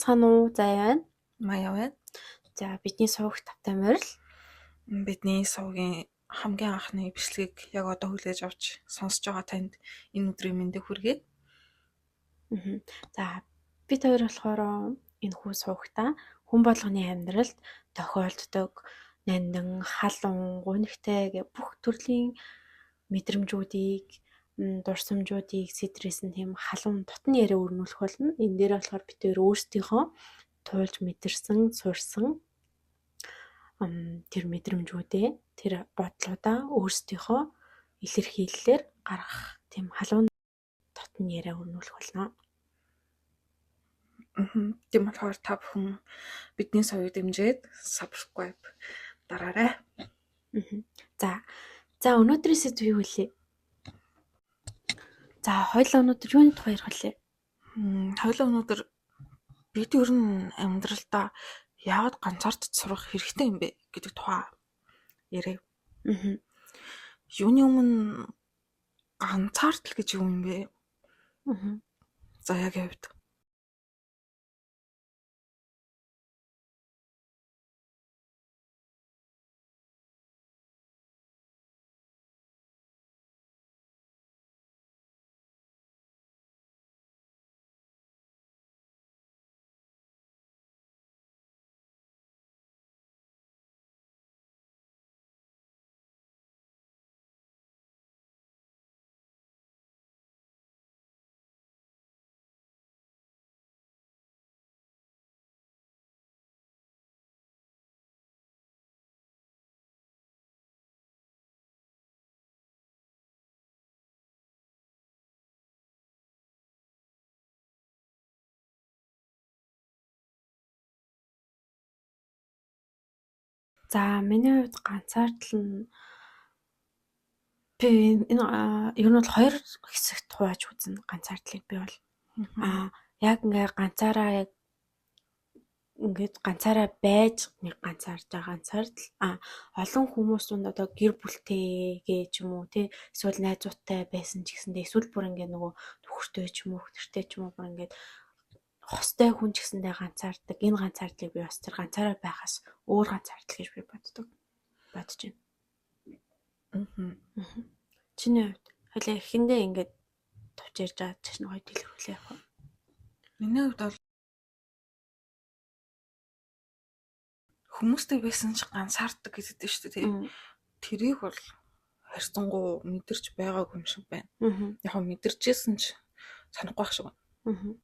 Сайн байцгаана уу? Заяа байна. Маяа байна. За, бидний сувагт тавтай морил. Бидний сувгийн хамгийн анхны бичлэгийг яг одоо хүлээж авч сонсож байгаа танд энэ өдрийн мэндийг хүргэе. За, бид хоёр болохоор энэ хүү сувагтаа хүн болгоны амьдралд тохиолддог нандин, халуун, гунигтай гэх бүх төрлийн мэдрэмжүүдийг, дурсамжуудыг сэтрээсэн тийм халуун дотны яриа өрнүүлэх болно. Энэ дээр болохоор бид хоёр өөрсдийнхөө туулж мэдэрсэн, сурсан тэр мэдрэмжүүдээ, тэр бодлуудаа өөрсдийнхөө илэрхийллээр гаргах тийм халуун дотны яриа өрнүүлэх болно. Тийм болохоор та бүхэн бидний сувгийг дэмжиж subscribe дараарай. За. За, өнөөдрийн сэдв юу вэ? За, хоёулаа өнөөдөр юуны тухай ярих вэ? Хоёулаа өнөөдөр бид ер нь амьдралдаа яагаад ганцаардаж сурах хэрэгтэй юм бэ гэдэг тухай яриа. Юуны өмнө ганцаардал гэж юу юм бэ? За, яг хувьд. За, миний хувьд ганцаардал нь би энэ ер нь бол хоёр хэсэгт хувааж үзнэ ганцаардлыг би бол. Яг ингээ ганцаараа яг ингээд ганцаараа байж нэг ганцаарж байгаа ганцаардал. Олон хүмүүс дунд одоо гэр бүлтэйгээ ч юм уу тий, эсвэл найзуудтай байсан ч гэсэндээ, эсвэл бүр ингээ нөгөө нөхөртэй ч юм уу, нөхөртэй ч юм уу бүр ингээд хостой хүн ч гэсэндээ ганцаарддаг. Энэ ганцаардлыг би бас тэр ганцаараа байхаас өөр ганцаардал гэж би боддог. Бодож байна. Чиний хувьд хоёлаа эхэндээ ингээд товч ярьж байгаа чаш нь гоё дэлгэрүүлээ явах уу? Миний хувьд бол хүмүүстэй байсан ч ганцаарддаг гэдэг шүү дээ, тий. Тэрийг бол харьцангуй мэдэрч байгаагүй юм шиг байна. Яг нь мэдэрчээсэн ч санахгүй байх шиг байна.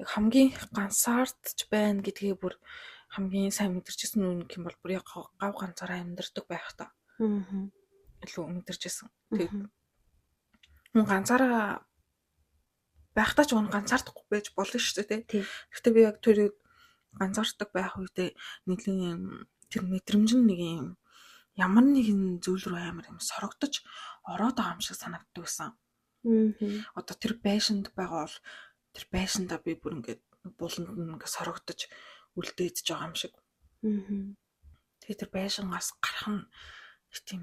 Яг хамгийн их ганцаардч байна гэдгээ бүр хамгийн сайн мэдэрчээсэн үнэн гэх юм бол бүр яг гав ганцаараа амьдардаг байх та. Илүү мэдэрчээсэн. Тэгээд хүн ганцаараа байхдаа ч хүн ганцаардахгүй байж болно шүү дээ, тий. Гэхдээ би яг тэр ганцаарддаг байх үедээ нэгэн тэр мэдрэмж нь нэг юм ямар нэгэн зүйл рүү амар юм сорогдож ороод байгаа юм шиг санагддаг байсан. Одоо тэр байшинд байгаа бол тэр байшиндаа би бүр ингээд буланд нь ингээд сорогдож үлдээж байгаа юм шиг. Тэгээд тэр байшингаас гарах нь тийм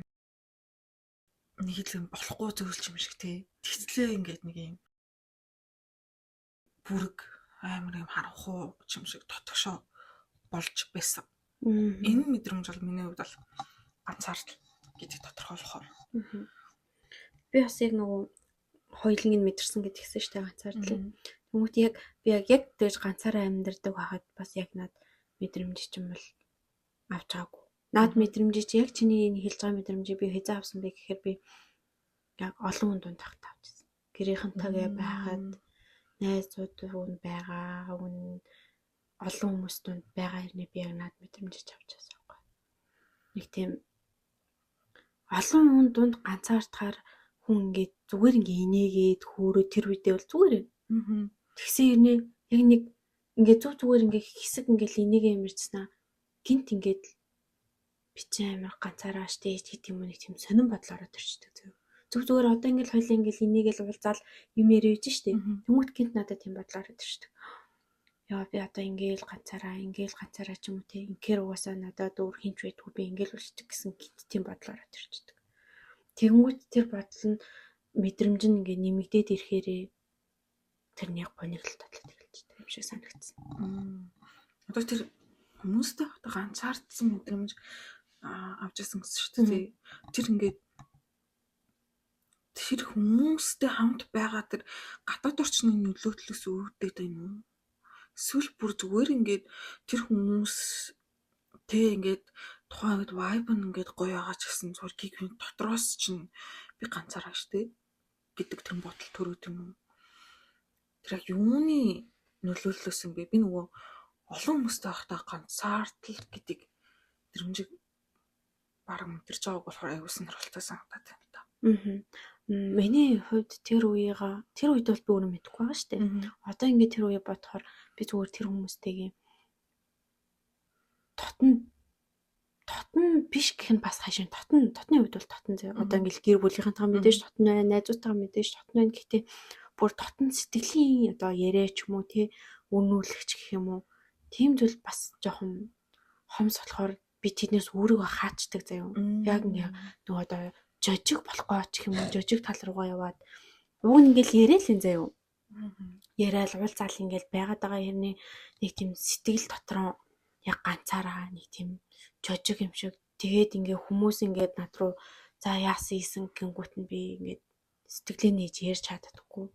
нэг л юм болохгүй зүйл юм шиг тий. Тэгтлээ ингээд нэг юм бүрэг амар юм харанхуй юм шиг дотгошоо болж байсан. Энэ мэдрэмж бол миний хувьд бол ганцаардал гэдгийг тодорхойлохоор. Би бас яг нөгөө хоёуланг нь мэдэрсэн гэдэг хэлсэн шүү дээ ганцаардлыг. Тэнгүүт яг би яг тэгж ганцаараа амьдардаг байхад бас яг над мэдрэмж чинь бол авч байгаагүй. Над мэдрэмж чи яг чиний энэ хэлж байгаа мэдрэмжийг би хэзээ авсан бэ гэхээр би яг олон хүн дунд байхад авчихсан. Гэрийнхэнтэйгээ байхад, найзууд хүн байгаа, хүн олон хүмүүс дунд байгаа хэрнээ би яг над мэдрэмж авчихсан байхгүй. Нэг тийм олон хүн дунд ганцаардахаар хүн ингээд зүгээр ингээ инээгээд хөөрөө тэр үедээ бол зүгээр юм. Тэгсэн хэрнээ яг нэг ингээд зүг зүгээр ингээ хэсэг ингээл инээгээ юмэрчсэн аа гинт ингээд би чи амар ганцаараа штэ гэдэг юм уу нэг тийм сонин бодол ороод ирчдэг зөө. Зүг зүгээр одоо ингээл хоёлаа ингээл инээгээл уулзаал юм яриа үйж штэ. Тэнгүүт гинт надад тийм бодол ороод ирчдэг. Яа би одоо ингээл ганцаараа ч юм уу те. Инхээр угаасаа надад өөр хинч байдгүй би ингээл болчих гэсэн гинт тийм бодол ороод ирчдэг. Тэгэнгүүт тэр бодол нь мэдрэмж нь ингээ нэмэгдээд ирэхээрээ тэрний гуниглалт бодлоо тэгэл. болчтой юм шиг санагдсан. Одоо тэр хүмүүстэй байхдаа ганцаардсан мэдрэмж авч ирсэн гэсэн шүү дээ. Тэр ингээд тэр хүмүүстэй хамт байгаа тэр гадаад орчны нөлөөтлөөс үүддэг юм уу? Эсвэл бүр зүгээр ингээд тэр хүмүүс тэ ингээд тухайн үед vibe нь ингээд гоё байгаа ч гэсэн зүгээр гиг дотроос чинь би ганцаараа штэ гэдэг тэр бодол төрөөд юм уу? Тэр яг юуны нөлөөллөөс юм бэ? Би нөгөө олон хүмүүстэй байхдаа ганцаардал гэдэг мэдрэмжийг бараг мэдэрч байгааг болохоор аягүй сонирхолтой санагдаад байна л да. Миний хувьд тэр үеига тэр үед бол би өөрөө мэдэхгүй байгаа шүү дээ. Одоо ингээд тэр үеэ бодохоор би зүгээр тэр хүмүүстэйгээ дотн биш гэх нь бас хайшин дотны хувьд бол дотн зөө. Одоо ингээд гэр бүлийнхэнтэйгээ мэдээж дотн байна, найзуудтайгаа мэдээж дотн байна. Гэхдээ бүр дотн сэтгэлийн одоо яриа ч юм уу тий өрнүүлэгч гэх юм уу. Тийм зүйл бас жоохон хомс болохоор би тэднээс өөрийгөө хаачдаг заяа. Яг ингээ нөгөө одоо жожиг болохгүй ч юм уу, жожиг тал руугаа яваад уг нь ингээл яриа л юм заяа. Яриа л уулзаал ингээл байгаад байгаа хэрний нэг тийм сэтгэл дотроо яг ганцаараа нэг тийм жожиг юм шиг тэгээд ингээ хүмүүс ингээд над руу за яасан ийсэн гингүүт нь би ингээд сэтгэлээ нээж ярьж чаддаггүй.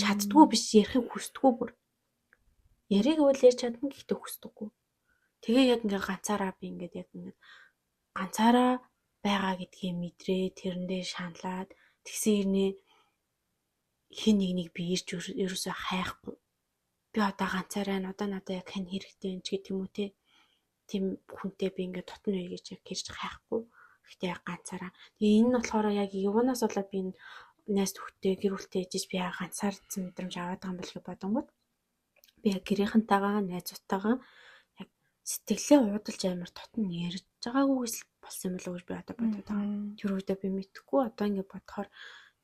Чаддгүй биш ярихыг хүсдэггүй бүр. Яриг бол ярьж чадна гэхдээ хүсдэггүй. Тэгээ яг ингээ ганцаараа би ингээд яг ингээд ганцаараа байгаа гэдгийг мэдрээ тэрэндээ шаналаад тэгсэн хэрнээ хин нэг нэг би ирж ерөөсөө хайхгүй. Би одоо ганцаараа н одоо надад яг хэн хэрэгтэй юм ч гэдэг юм уу те. Тийм хүнтэй би ингээд дотно үе гэж яг хэрж хайхгүй. Гэхдээ яг ганцаараа. Тэгээ энэ нь болохоор яг юунаас болоод би энэ найз нөхдөд гэр бүлтэй ээжиж би яг ганцаардсан мэдрэмж аваад байгаа юм бол гэж бодонгууд би яг гэрийнхэнтэйгээ найзуудтайгаа яг сэтгэлээ уудалж амар дотно ярьж байгаагүй гэж болсон юм болов уу гэж би одоо бодод байгаа. Тэр үедээ би мэдэхгүй одоо ингээд бодохоор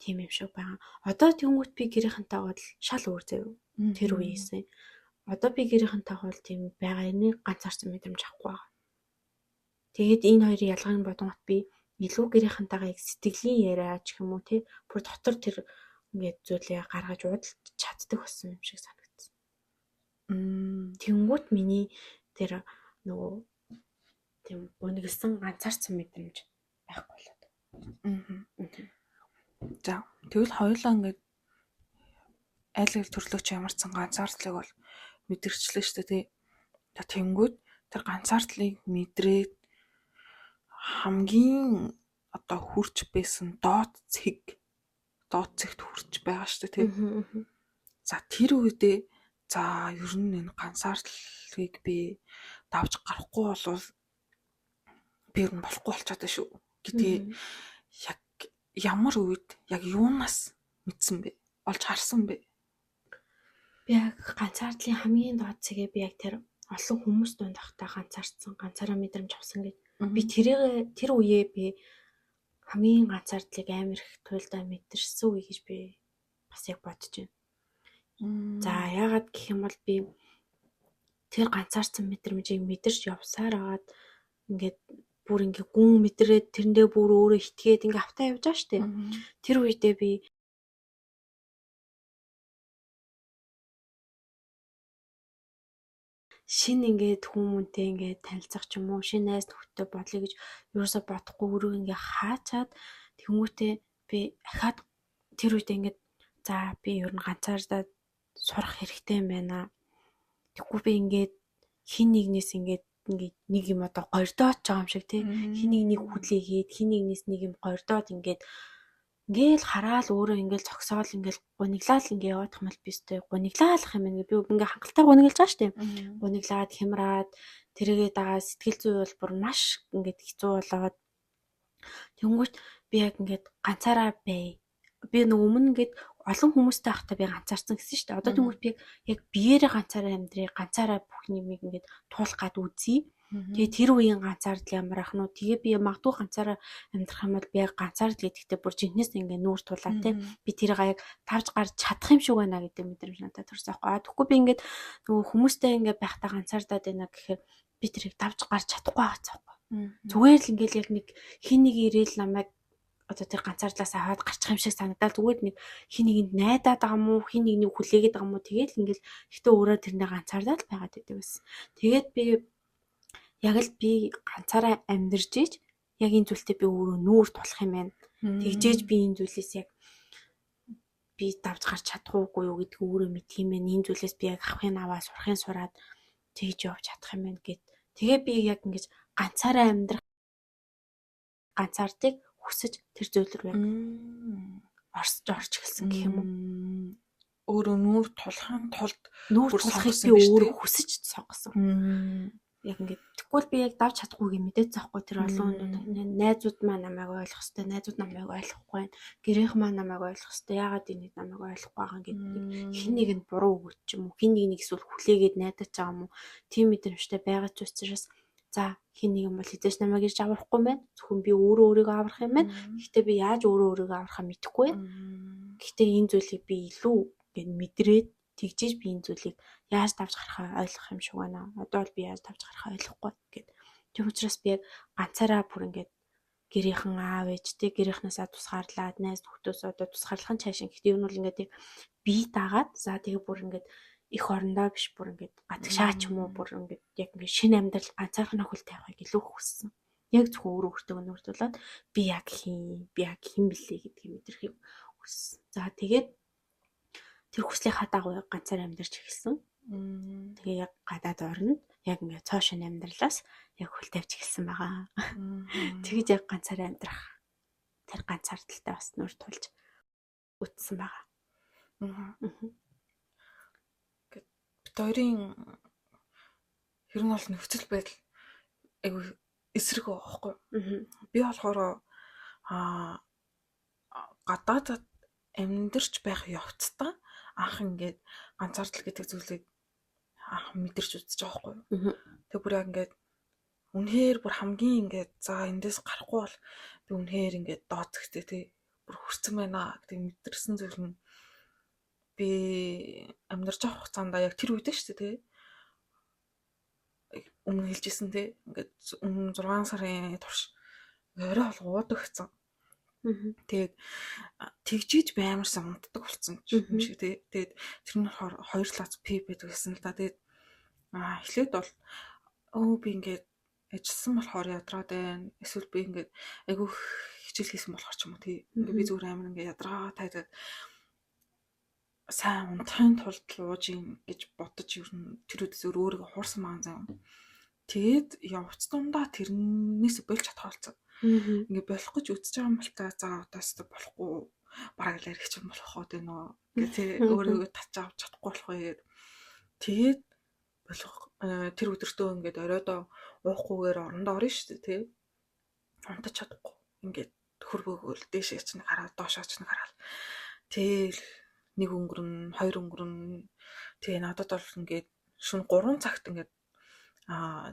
тийм юм шиг байгаа. Одоо тэнгуут би гэрийнхэнтэйгээ бол шал өөр заяа. Тэр үеэсээ. Одоо би гэрийнхэнтэйгээ бол тийм байгаа энэ ганцаарсан мэдрэмж авахгүй байгаа. Тэгээд энэ хоёрын ялгааг нь бодонгот би илүү гэрийнхэнтэйгээ яг сэтгэлийн яриа ч юм уу тий бүр дотор тэр ингээд зүйлээ гаргаж уудалж чаддаг болсон юм шиг санагдсан. Тэнгүүт миний тэр нөгөө тийм гунигласан ганцаарсан мэдрэмж байхгүй болоод. За тэгвэл хоёулаа ингээд аль аль төрлөөч ямарсан ганцаардлыг бол мэдэрчлээ шүү дээ тий. Тэнгүүд тэр ганцаардлыг мэдрээд хамгийн одоо хүрч байсан доод цэг доод цэгт хүрч байгаа шүү дээ тий. За тэр үедээ за ер нь энэ ганцаардлыг би давж гарахгүй болвол би ер нь болохгүй болчиход байна шүү гэдгийг яг ямар үед яг юунаас мэдсэн бэ? Олж харсан бэ? Би яг ганцаардлын хамгийн доод цэгээ би яг тэр олон хүмүүс дунд байхдаа ганцаардсан, ганцаараа мэдрэмж авсан гэж. Би тэрийг тэр үеэ би хамгийн ганцаардлыг амар их туйлдаа мэдэрсэн үе гэж би бас яг бодож байна. За яагаад гэх юм бол би тэр ганцаардсан мэдрэмжийг мэдэрч явсаар агаад ингээд бүр ингээ гүн мэдрээд тэрэндээ бүр өөрөө итгээд ингээ автаа явж байгаа штэ. Тэр үедээ би шин ингээд хүмүүнтэй ингээд танилцах ч юм уу шин найз нөхдөд бодлоо гэж юусоо бодохгүй өрөө ингээ хаачаад тэнгүүтээ би ахаад тэр үедээ ингээд за би ер нь ганцаардаа сурах хэрэгтэй юм байна. Тэгвэл би ингээд хин нэгнээс ингээд ингээд нэг юм одоо гордоод ч байгаа юм шиг тий хин нэг нэг хүлээгээд хин нэгнээс нэг юм гордоод ингээд ингээл хараал өөрөө ингээл зогсоол ингээл гуниглаал ингээ яваадах юм бол би өстэй гуниглаалах юм ингээ би ингээ хангалттай гуниглаж байгаа штэ. Гуниглаад хямраад тэргээ дагаа сэтгэл зүй бол бүр маш ингээд хэцүү болоод тэнгуут би яг ингээд ганцаараа бай. Би нэг өмнө ингээд олон хүмүүстэй байхдаа би ганцаарсан гэсэн штэ. Одоо тэнгуут би яг биеэрээ ганцаараа амьдрий, ганцаараа бүх юмыг ингээд туулах гад үзье. Тэгээ тэр үеийн ганцаардл ямар ах нь уу? Тэгээ би магадгүй ганцаараа амьдрах юм бол би яг ганцаардл гэдэгтээ бүр жинхнээс ингээ нүүр тулаа те. Би тэрийг яг тавж гарч чадах юм шиг байна гэдэг мэдрэмж надад төрсөн аахгүй. А тэгэхгүй би ингээд нөгөө хүмүүстэй ингээ байхдаа ганцаардаад байна гэхээр би тэрийг давж гарч чадахгүй байгаа цаахгүй. Зүгээр л ингээл яг нэг хин нэг ирээл намайг одоо тэр ганцаардлаас аваад гарчих юм шиг санагдал зүгээр нэг хин нэгэнд найдаад байгаа юм уу, хин нэгнийг хүлээгээд байгаа юм уу, тэгэл ингээл гэхдээ өөрөө тэрнээ ганцаардаад л байгаад байдаг байсан. Тэгээд би яг л би ганцаараа амьдарч иж яг энэ зүйлтэй би өөрөө нүүр тулах юм байна. Тэгжээж би энэ зүйлээс яг би давж гарч чадах уугүй юу гэдгийг өөрөө мэдх юм байна. Энэ зүйлээс би яг авахын аваа сурахын сураад тэгж явж чадах юм байна гэд. Тэгээ би яг ингэж ганцаараа амьдрах ганцаардыг хүсэж тэр зүйл рүү яг орж эхэлсэн гэх юм уу. Өөрөө нүүр тулахын тулд нүүр тулахыг би өөрөө хүсэж сонгосон. Яг ингээд тэгвэл би яг давж чадахгүй гэж мэдээц захгүй тэр олон найзууд маань намайг ойлгох хэвээр, найзууд намайг ойлгохгүй байна. Гэрийнх маань намайг ойлгох хэвээр, яагаад энэ намайг ойлгохгүй байгаа гэдэг хин нэг нь буруу өгөөч юм уу, хин нэг нэг эсвэл хүлээгээд найдаж байгаа юм уу, тийм мэдрэмжтэй байгаа ч учраас за хин нэг юм бол хизээч намайг ирж аврахгүй байна. Зөвхөн би өөрөө өөрийгөө аврах юм байна. Гэхдээ би яаж өөрөө өөрийгөө аврахаа мэдэхгүй байна. Гэхдээ энэ зүйлийг би илүү ингээд мэдрээд тэгжээж би энэ зүйлийг яаж давж гарахаа ойлгох юм шиг байна. Одоо бол би яаж давж гарахаа ойлгохгүй гэд. Тэр учраас би яг ганцаараа бүр ингээд гэрийнхэн аав ээжтэй гэрийнхнээсээ тусгаарлаад найз нөхдөсөө одоо тусгаарлах нь цаашин. Гэхдээ ер нь бол ингээд бие дагаад за тэгээ бүр ингээд их орондоо биш бүр ингээд гадагшаа ч юм уу бүр ингээд яг ингээд шинэ амьдрал ганцаархан нөхөл тавихыг илүү хүссэн. Яг зөвхөн өөрөө өөртөө нүүртүүлээд би яг хин, би яг хин блэ гэдгийг мэдрэхийг хүссэн. За тэгээд тэр хүслийнхаа дагуу ганцаар амьдарч эхэлсэн. Тэгээ яг гадаад оронд яг ингээд цоо шинэ амьдралаас яг хөл тавьж эхэлсэн байгаа. Тэгэж яг ганцаар амьдрах тэр ганцаардaltaй бас нүүр тулж үтсэн байгаа. Бид хоёрын ер нь бол нөхцөл байдал айгүй эсрэг байгаа байхгүй. Би болохоор гадаадад амьдарч байх явцдаа анх ингээд ганцаардал гэдэг зүйлийг анх мэдэрч үзэж байгаа байхгүй. Тэг бүр яг ингээд үнэхээр бүр хамгийн ингээд за эндээс гарахгүй бол би үнэхээр ингээд дооц гэхдээ тий бүр хүрсэн байна гэдэг мэдэрсэн зүйл нь би амьдарч байгаа хугацаанд яг тэр үед шүү дээ тий өмнө хэлжсэн тий ингээд өмнө 6 сарын турш орой болго уудаг гэсэн. Тэгээд тэгжиж би амарсан унтдаг болсон юм шиг тий. Тэгээд тэр нь болохоор 2 лац пи байдаг гэсэн л да. Тэгээд эхлээд бол би ингээд ажилласан болохоор ядраад байна. Эсвэл би ингээд айгүй хичээл хийсэн болохоор ч юм уу тий. Ингээд би зүгээр амар ингээд ядраа тайдаад сайн унтахын тулд ууж ийн гэж бодож ер нь тэр үед зүгээр өөрийгөө хуурсан байгаа зам. Тэгээд явц дундаа тэрнээс болж чадах болсон. Ингээ болох гэж үзэж байгаа юм л та за одоо өстө болохгүй бараг л арих юм болох уу тэ нөө гэ тэ өөрийгөө татж авч чадахгүй болох вэ гэд. Тэгээд болох тэр өдөртөө ингээд оройдоо уухгүйгээр орондоо орно шүү дээ тэ. Унтаж чадахгүй. Ингээд хөрвөөгөөл дээшээ чинь хараад доошоо чинь хараад. Тэгэл нэг өнгөрн, хоёр өнгөрн. Тэгээ надад бол ингээд шөнө 3 цагт ингээд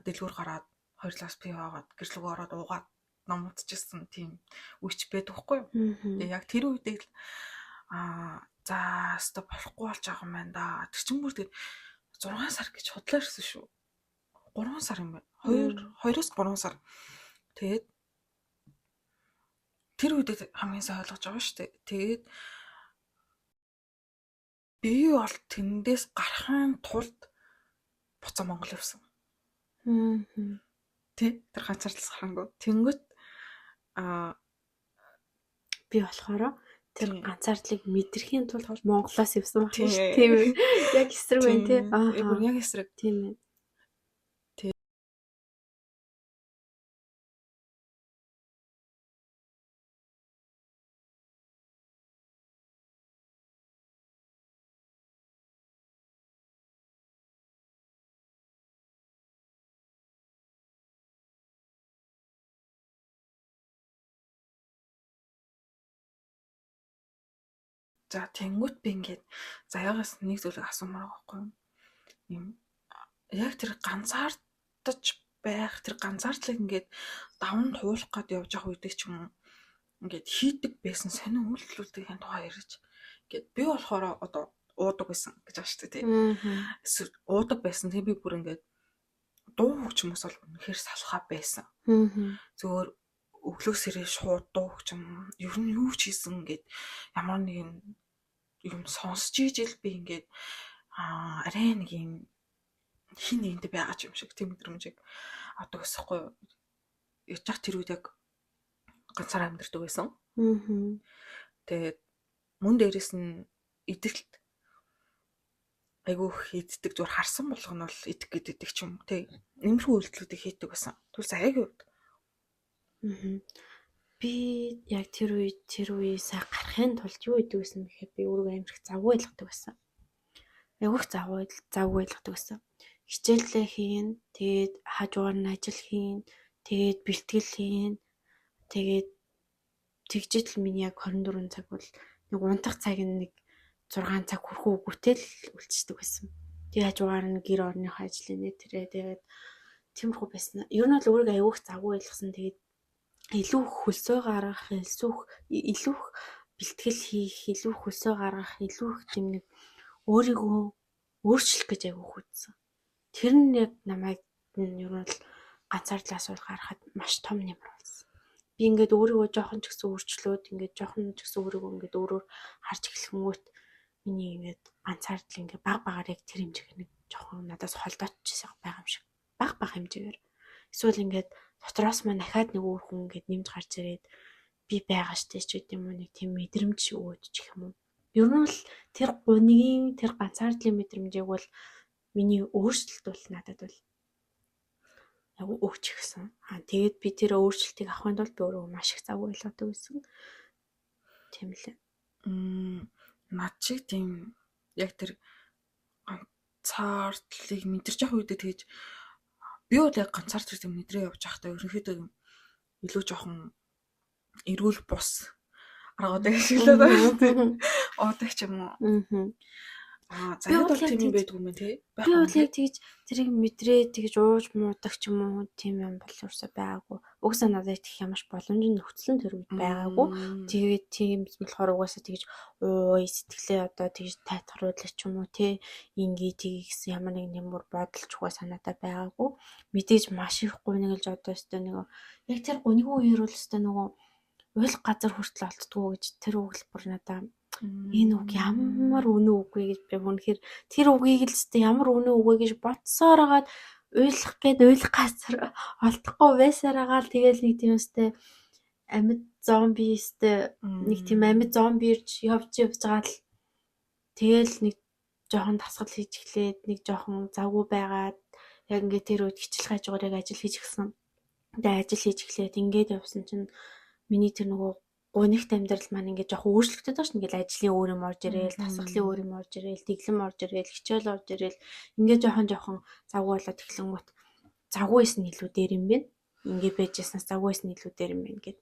дэлгүүр гараад хоёр лас пив аваад гэрлүүг ороод уугаад ном унтчихсан тийм үеч байдаг хгүй юу. Тэгээ яг тэр үедээ л за өстө болохгүй болж байгаа юм байна да. Тэр чинь бүр тэгээд 6 сар гэж худлаа ирсэн шүү. 3 сар юм байна. 2-2-оос 3 сар. Тэгээд тэр үедээ хамгийн сайн ойлгож байгаа шүү дээ. Тэгээд би бол тэндээс гарахын тулд буцаа Монгол явсан. Тэ тэр ганцаардлаас гарангуу. Тэнгөт би болохоор тэр ганцаардлыг мэдрэхийн тулд Монголоос явсан байх шүү. Тийм ээ. Яг эсрэг байна тий. Аа. Яг эсрэг. Тийм ээ. За тэнгүүт би ингээд заяагаас нэг зүйлийг асуумаар байгаа байхгүй юу? Юм яг тэр ганцаардаж байх тэр ганцаардлыг ингээд даван туулах гээд явж байгаа үедээ ч юм уу ингээд хийдэг байсан сонин үйлдэлүүдийн тухай ярьж ингээд би болохоор одоо уудаг байсан гэж байгаа шүү дээ тий. Эсвэл уудаг байсан. Тэг би бүр ингээд дуу хөгжмөөс бол үнэхээр салхаа байсан. Зүгээр Өглөөсөрөө шууд дууг ч юм ер нь юу ч хийсэн ингээд ямар нэгэн юм сонсч ижил би ингээд арай нэг юм хин нэгэнтэй байгаа ч юм шиг тийм мэдрэмжийг авдаг гэсэхгүй юу. Яж тэр үед яг ганцаараа амьдардаг байсан. Тэгээд мөн дээрэс нь идэлт айгүй их иддэг, зүгээр харсан болгоно бол идэх гэдэг ч юм тий. Иймэрхүү үйлдэлүүдийг хийдэг байсан. Тэгвэл заяагийн хувьд. Би яг тэр үе тэр үеэсээ гарахын тулд юу идэг байсан бэхээр би өөрийгөө амар их завгүй ойлгодог байсан. Айгүй их завгүй ойлгодог байсан. Хичээлээ хийн, тэгээд хажуугаар нь ажил хийн, тэгээд бэлтгэл хийн. Тэгээд тэгжиж л миний яг 24 цаг бол нэг унтах цаг нь нэг 6 цаг хүрэх үгүйтэй л үлдчихдэг байсан. Тэгээ хажуугаар нь гэр орныхоо ажил нэ тэрэ тэгээд тиймэрхүү байсан. Ер нь бол өөрийгөө аягүй их завгүй ойлгосон. Тэгээд илүү хөлсөө гаргах, илүү их бэлтгэл хийх, илүү хөлсөө гаргах, илүү их тийм нэг өөрийгөө өөрчлөх гэж аягүй хүссэн. Тэр нь яг намайг ер нь бол ганцаардлаас бол гаргахад маш том нэмэр болсон. Би ингээд өөрийгөө жоохон ч гэсэн өөрчлөөд ингээд жоохон ч гэсэн өөрийгөө ингээд өөрөөр харж эхлэнгүүт миний ингээд ганцаардл ингээд баг багаар яг тэр хэмжээгээр нэг жоохон надаас холдооччихсан байгаа юм шиг. Баг баг хэмжээгээр. Эсвэл ингээд дотроос маань дахиад нэг өөр хүн ингээд нэмж гарч ирээд би байгаа штэ ч гэдэг юм уу, нэг тийм мэдрэмж өгөөд ч гэх юм уу. Ер нь бол тэр гунигийн тэр ганцаардлын мэдрэмжийг бол миний өөрчлөлт бол надад бол яг өгч гисэн. Тэгээд би тэр өөрчлөлтийг авахын тулд би өөрөө маш их завгүй ойлгодог байсан. Тийм лээ. Над шиг тийм яг тэр ганцаардлыг мэдэрч явах үедээ тэгж би бол яг ганцаардлыг тийм мэдрээ явж байхдаа ерөнхийдөө илүү жоохон эрүүл бус аргуудыг ашиглаад байгаа шүү дээ. Уудаг ч юм уу. За бол тийм юм байдгүй юм тий. Би бол яг тэгж тэрийг мэдрээ тэгж ууж муудаг ч юм уу тийм юм бол ерөөсөө байгаагүй. Угсаа надад их ямарч боломж нөхцөл нь тэр үед байгаагүй. Тэгээд тийм болохоор угаасаа тэгж ууй сэтгэлээ одоо тэгж тайтгаруулах ч юм уу тий. Ингээ тгий гэсэн ямар нэг нэмэр бодолч угаа санаатай байгаагүй. Мэдээж маш их гуниглж одоо өстой нөгөө яг тэр гуниг үеэр бол өстой нөгөө уйл газар хүртэл олддгоо гэж тэр үг л бүр надаа энэ үг ямар үнэн үг вэ гэж би үнэхээр тэр үгийг л өстой ямар үнэн үг вэ гэж бодсоор агаад уйлах гээд уйлах газар олдохгүй байсаар агаал тэгэл нэг тийм өстой амьд зомби өстой нэг тийм амьд зомби ирж явж явж байгаа л тэгэл нэг жоохон дасгал хийж эхлээд нэг жоохон завгүй байгаад яг ингээд тэр үед хичээл хажуугаар яг ажил хийж гисэн. Тэгээ ажил хийж эхлээд ингээд явсан чинь миний тэр нөгөө гунигт амьдрал маань ингээд жоохон өөрчлөгдөд байгаа шин. Ингээд ажлын өөр юм орж ирээл, дасгалын өөр юм орж ирээл, дэглэм орж ирээл, хичээл орж ирээл ингээд жоохон жоохон завгүй болоод эхлэнгүүт завгүй байсан нь илүү дээр юм байна. Ингээд байж яснаас завгүй байсан нь илүү дээр юм байна гэд.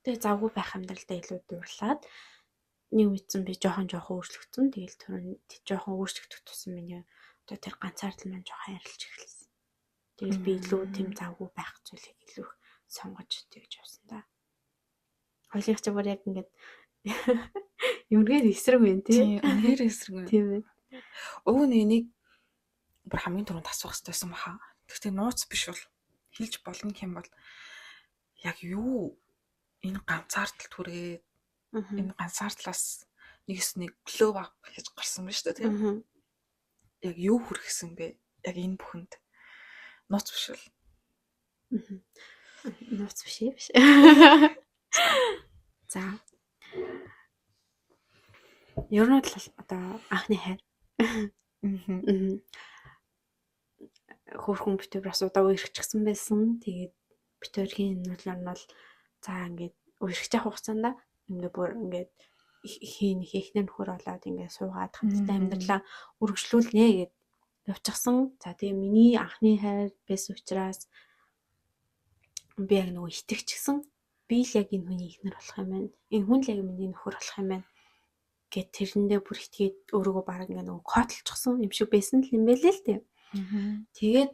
Тэгээ завгүй байх амьдралдаа илүү дурлаад нэг мэдсэн би жоохон жоохон өөрчлөгдсөн. Тэгэл тэр жоохон өөрчлөгдөх тусам миний одоо тэр ганцаардал маань жоохон арилж эхэлсэн. Тэгэл би илүү тийм завгүй байх зүйлийг илүү их сонгож тэгж явсан да. Хоёлынх чи бүр яг ингээд юмргээр эсрэг байна тий. Тийм, үнэхээр эсрэг байна. Тийм ээ. Уг нь энийг бүр хамгийн түрүүнд асуух хэрэгтэй байсан баха. Гэхдээ нууц биш бол хэлж болно гэх юм бол яг юу энэ ганцаардалд хүрээд энэ ганцаардлаас нэгс нэг glow up гэж гарсан ба шүү дээ тийм. Яг юу хүргэсэн бэ? Яг энэ бүхэнд нууц биш бол. Нууц биш ээ биш. За. Ер нь бол одоо анхны хайр. Хөөрхөн битүүр бас удаа үерхчихсэн байсан. Тэгээд битүүрхийн нүлэр нь бол за ингээд үерхэж явах хугацаанд ингээд бүр ингээд хийн ихнэр нөхөр болоод ингээд суугаад хамтдаа амьдралаа үргэлжлүүлнэ гэд явчихсан. За тэгээ миний анхны хайр байсан учраас би яг нөгөө итгэчихсэн. Би л яг энэ хүний эхнэр болох юм байна. Энэ хүн л яг миний нөхөр болох юм байна гэд тэрэндээ бүр итгээд өөрийгөө бараг ингээ нөгөө котлчихсан юм шиг байсан л юм байлээ л дээ. Тэгээд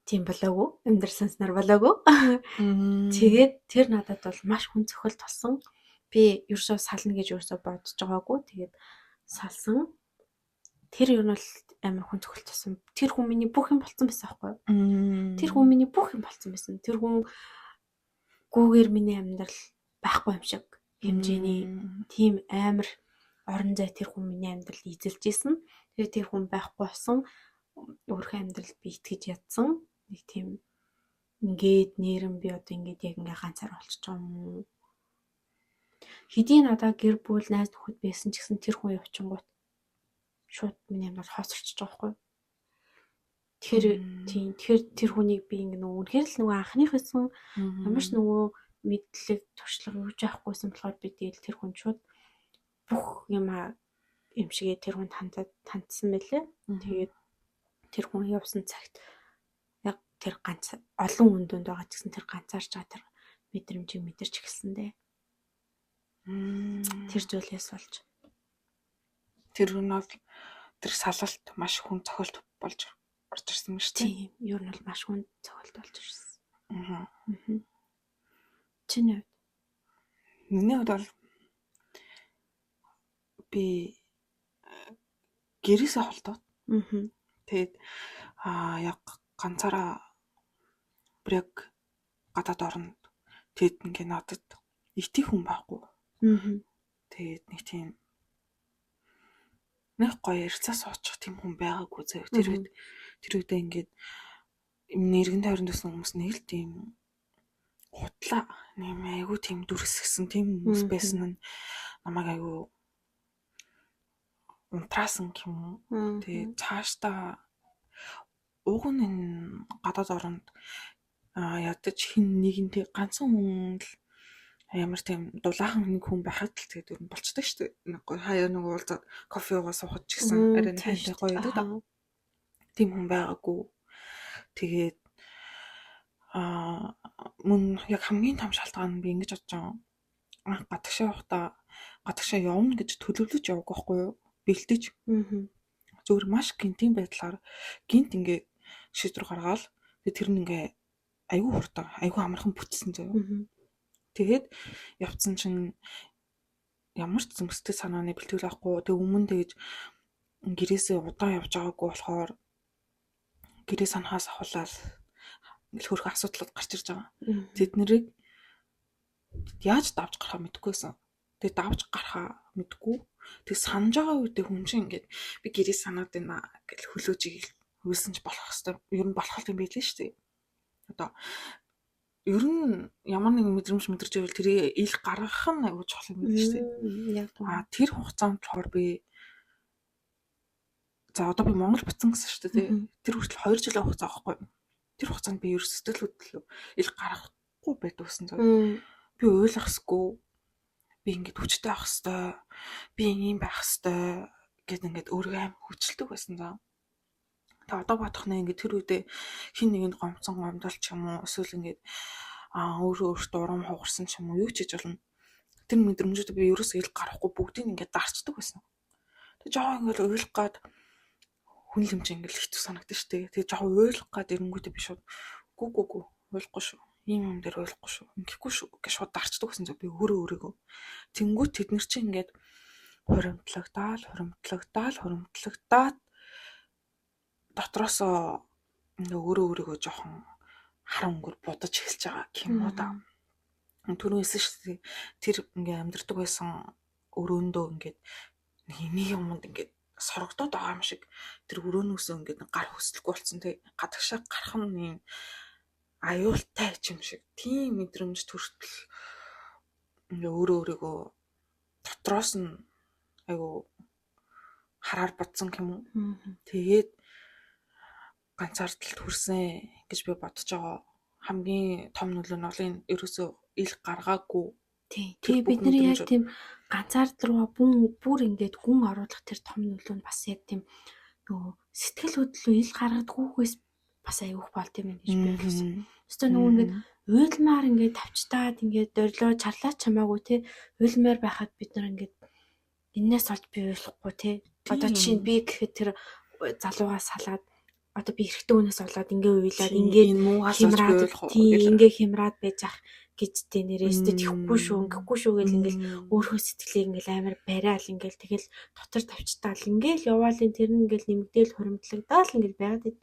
тийм болоогүй. Амьдрал санснаар болоогүй. Тэгээд тэр надад бол маш хүн цохилт болсон. Би ерөөсөө сална гэж ерөөсөө бодож байгаагүй. Тэгээд салсан. Тэр юу нь бол амар хүн цохилт болсон. Тэр хүн миний бүх юм болцсон байсан аахгүй юу? Тэр хүн миний бүх юм болцсон байсан. Тэр хүн гүүгээр миний амьдрал байхгүй юм шиг хэмжээний тийм амар орон зай тэр хүн миний амьдралд эзэлж исэн. Тэгээд тэр хүн байхгүй болсон өөрийнхөө амьдралд би итгэж ядсан. Нэг тийм ингээд нэрэн би одоо ингээд яг ингээ ганцаар болчихж байгаа юм уу? Хэдий надаа гэр бүл найз нөхөд байсан ч гэсэн тэр хүн явчихгоот шууд миний амьдрал хоцорчж байгаа байхгүй юу? Тэгэхээр тийм, тэгэхээр тэр хүнийг би ингээ нөгөө үнэхээр л нөгөө анхных байсан ямар ч нөгөө мэдлэг туршлага юу ч авахгүйсэн болохоор би тэгэл тэр хүн шууд бүх юм юм шигээ тэр хүн хандсан байлээ. Тэгээд тэр хүн явсан цагт яг тэр ганц олон хүн дүнд байгаа ч гэсэн тэр ганцаарч байгаа тэр мэдрэмжийг мэдэрч эхэлсэн дээ. Тэр зүйлээс болж тэр хүн бол тэр салалт маш хүн цохилт болж орж ирсэн юм шүү дээ. Тийм, ер нь бол маш хүн цохилт болж ирсэн. Аа. Чиний хувьд? Миний хувьд бол би гэрээсээ холдоод. Аа. Тэгээд яг ганцаараа бүр яг гадаад оронд тэгэд ингээ надад итэх хүн байхгүй. Аа. Тэгээд нэг тийм нэг гоё ярилцаа суучих тийм хүн байгаагүй заяа. Тэр үедээ ингээд нэргэн тойронд байсан хүмүүс нэг л тийм хутлаа нэг айгүй тийм дүрсгсэн тийм хүмүүс байсан нь намайг айгүй унтраасан юм уу. Тэгээд цаашдаа уг нь энэ гадаад оронд ядаж хин нэгэнтэй ганцхан хүн л ямар тийм дулаахан нэг хүн байхад л тэгээд ер нь болчтой шүү дээ. Нэг гоё хаяа нэг уулзаад кофе уугаа суухад ч гэсэн арай хайртай гоё гэдэг да. Тийм хүн байгаагүй. Тэгээд мөн яг хамгийн том шалтгаан нь би ингэж бодож байгаа. Анх гадагшаа явахдаа гадагшаа явна гэж төлөвлөж яваагүй байхгүй юу? Бэлдэж. Зөвхөн маш гинтийн байдлаар гинт ингээ шийдвэр гаргаал тэгээд тэр нь ингээ айгүй хурдан, айгүй амархан бүтсэн заяа. Тэгээд явцсан чинь ямар ч зөмстэй санааны бэлтгэл авахгүй. Тэгээд өмнө тэгэж гэрээсээ удаан явж байгаагүй болохоор гэрээ санахаас ахуулаад ингээл хөрхөн асуудлууд гарч ирж байгаа. Тэд нэрийг яаж давж гарахаа мэдэхгүйсэн. Тэгээд давж гарахаа мэдэхгүй. Тэг санаж байгаа үедээ хүн чинь ингээд би гэрээ санаад байна гэж хөлөөж хөвөлсөн ч болох хэвээр ер нь болох юм байлээ шүү дээ. Одоо ер нь ямар нэгэн мэдрэмж мэдэрч байвал тэрийг ил гаргах нь аягүй чухал юм байна шүү дээ. Тэр хугацаанд болохоор би за одоо би Монгол буцсан гэсэн шүү дээ. Тэр хүртэл 2 жилийн хугацаа байхгүй. Тэр хугацаанд би ер сэтгэл хөдлөл ил гаргахгүй байдаг гэсэн зөв. Би ойлгосгүй. Би ингээд хүчтэй байх хэвээр. Би ийм байх хэвээр гэд ингээд өөрийгөө аим хүчлдэг байсан заа. Тэгээ одоо бодох нэ ингээд тэр үедээ хин нэгэнд гомцсон гомдол ч юм уу эсвэл ингээд өөрөө өөртөө урам хугарсан ч юм уу юу ч хийж болно. Тэр мэдрэмжүүдээ би ерөөсөө ил гарахгүй бүгдийг ингээд дарчдаг байсан. Тэгээ жоо ингээд уйлах гад хүн л юм чи ингээд хэцүү санагдсан шүү дээ. Тэгээ жоо уйлах гад ирэнгүүтээ би шууд гүү гүү гүү уйлахгүй шүү. Ийм юм дээр уйлахгүй шүү. Ингэхгүй шүү гэж шууд дарчдаг байсан зү би өөрөө өөрийгөө. Тэнгүүт тэд нар чи ингээд хуримтлагдаал хуримтлагдаал хуримтлагдаад дотроосоо ингээ өөрөө өөрийгөө жоохон хар өнгөөр будаж эхэлж байгаа гэх юм уу да. Түрүүн хэлсэн шүү дээ. Тэр ингээ амьдардаг байсан өрөөндөө ингээд нэг юмд ингээд сорогдоод байгаа юм шиг тэр өрөөнөөсөө ингээд гар хөслөхгүй болсон тий. Гадагшаа гарах нь юм аюултай ч юм шиг тийм мэдрэмж төртөл ингээ өөрөө өөрийгөө дотроос нь айгу хараар бодсон юм уу. Тэгээд ганцаардалд хүрсэн гэж би бодож байгаа. Хамгийн том нөлөө нь бол энэ ерөөсөө ил гаргаагүй. Тий. Тэгээ бид нар яг тийм ганцаардал руугаа бүр ингээд гүн оруулах тэр том нөлөө нь бас яг тийм нөгөө сэтгэл хөдлөлөө ил гаргадгүйгээс бас аюух болт юм гэж би ойлгосон. Өстө нөгөө ингээд уйлмаар ингээд тавчтаад ингээд дорилоо чарлаа ч хамаагүй те уйлмаар байхад бид нар ингээд энээс олж би уйлахгүй те. Одоо жишээ нь би гэхэд тэр залуугаа салаад одоо би эрэгтэй хүнээс болоод ингээ уйлаад ингээ хямраад тийм ингээ хямраад байж ах гэж тэ нэрээ өстө тэхгүй шүү ингэхгүй шүү гэл ингээл өөрхөө сэтгэлээ ингээл амар бариал ингээл тэгэл дотор тавчтаал ингээл яваал энэ тэр нь ингээл нэмэгдээл хуримтлагдаал ингээл байгаад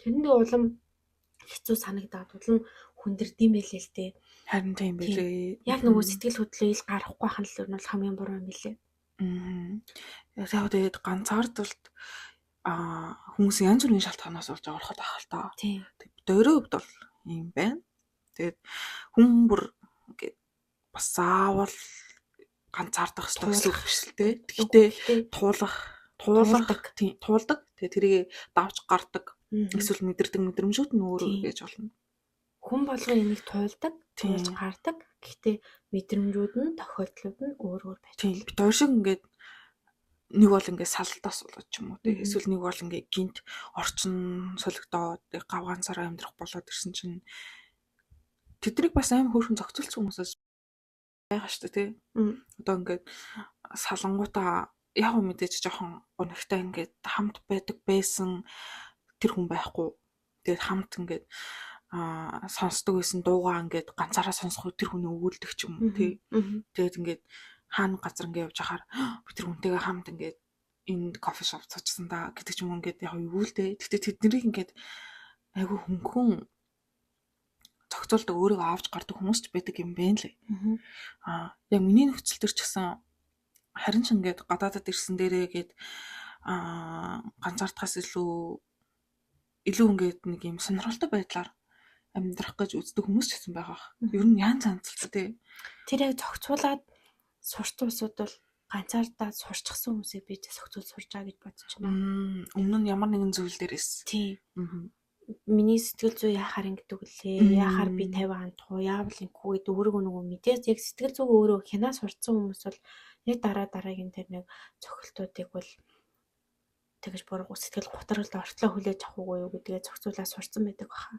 тэрэндээ улам хэцүү санагдаад улам хүндэрдэм байлээ л дээ. Харин тийм билээ. Яг нөгөө сэтгэл хөдлөө ил гарахгүй хань л ер нь бол хамгийн буруу юм билээ. Яг тэгээд ганцаардалд хүмүүсийн янз бүрийн шалтгаанаас болж ороход ах л та. Тийм. Дөрөв хувьд бол юм байна. Тэгээд хүн бүр ингээд бас заавал ганцаардах хэрэгтэй гэсэн үг биш л дээ. Гэхдээ туулах тийм туулдаг. Тэгээд тэрийг давж гардаг. Эсвэл мэдэрдэг мэдрэмжүүд нь өөр өөр гэж болно. Хүн болгон энийг туулдаг, туулж гардаг. Гэхдээ мэдрэмжүүд нь, тохиолдлууд нь өөр өөр байж байна. Бид хоёр шиг ингээд нэг бол ингээд салтаас болоод ч юм уу тий. Эсвэл нэг бол ингээд гинт орчин солигдоод гав ганцаараа амьдрах болоод ирсэн чинь тэднийг бас аим хөөрхөн зохицуулсан хүмүүсээс байгаа шүү дээ тий. Одоо ингээд салангуудаа яг уу мэдээж жоохон гунигтай ингээд хамт байдаг байсан тэр хүн байхгүй. Тэгээд хамт ингээд сонсдог байсан дуугаа ингээд ганцаараа сонсох тэр хүний өгүүлдэг ч юм уу тий. Тэгээд ингээд хаана газар ингээд явж ахаар би тэр хүнтэйгээ хамт ингээд энэ кофе шоп цочсон да гэдэг ч юм уу ингээд яг өгүүлдэ. Гэхдээ тэднийг ингээд айгүй хөнгөн зохицуулдаг, өөрийгөө авч гардаг хүмүүс ч байдаг юм байна лээ. Яг миний нөхцөл төр ч гэсэн харин ч ингээд гадаадад ирсэн дээрээ гээд ганцаардахаас илүү ингээд нэг юм сонирхолтой байдлаар амьдрах гэж үздэг хүмүүс ч гэсэн байгаа. Ер нь янз янз л тий. Тэр яг зохицуулаад сурч улсууд бол ганцаардаа сурчсан хүмүүсийг би зохицуул сурж байгаа гэж бодож байна. Өмнө нь ямар нэгэн зүйл дээрээс. Тийм. Миний сэтгэл зүй яхаар ингэдэг үлээ? Яхаар би 50 хандах уу? Яавал ингэхүү гэдэг өөрийгөө нөгөө мэдээс яг сэтгэл зүг өөрөө хянаа сурцсан хүмүүс бол яг дараа дараагийн тэр нэг цохилтуудыг бол тэгэж буруу сэтгэл готролд ортлоо хүлээж авах уугүй юу гэдгээ зохицуулаад сурцсан байдаг баха.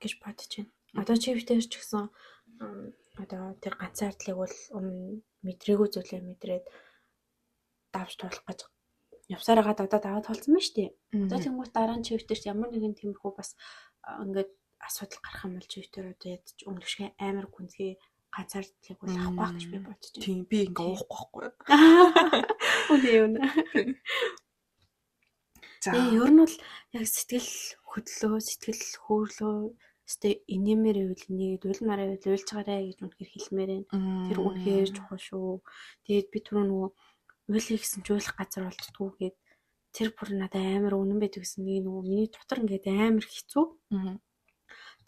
Гэж бодож байна. Одоо чи битэр ч гэсэн одоо тэр ганцаардлыг бол өмнө мэдрээгүй зүйлээ мэдрээд давж туулах гэж явсаар хагаад одоо даваад туулсан байна шүү дээ. Одоо тэнгуут дараа нь чи битэр ямар нэгэн тиймэрхүү бас ингээд асуудал гарах юм бол чи битэр одоо ядч өмнөх шиг амар гүнзгий ганцаардлыг бол авахгүй байх гэж би бодож байна. Тийм би ингээ уухгүй байхгүй. Үнэ үнэ. За. Ер нь бол яг сэтгэл хөдлөө, сэтгэл хөдлөө өстэй инээмээр байвал инээгээд уйлмаар байвал уйлж гараа гэж үнэхээр хэлмээр байна. Тэр үнэхээр чухал шүү. Тэгээд би түрүү нөгөө уйлъя гэсэн ч уйлах газар олддгүү гээд тэр бүр надад амар үнэн байдаг гэсэн нэг нөгөө миний дотор ингээд амар хэцүү.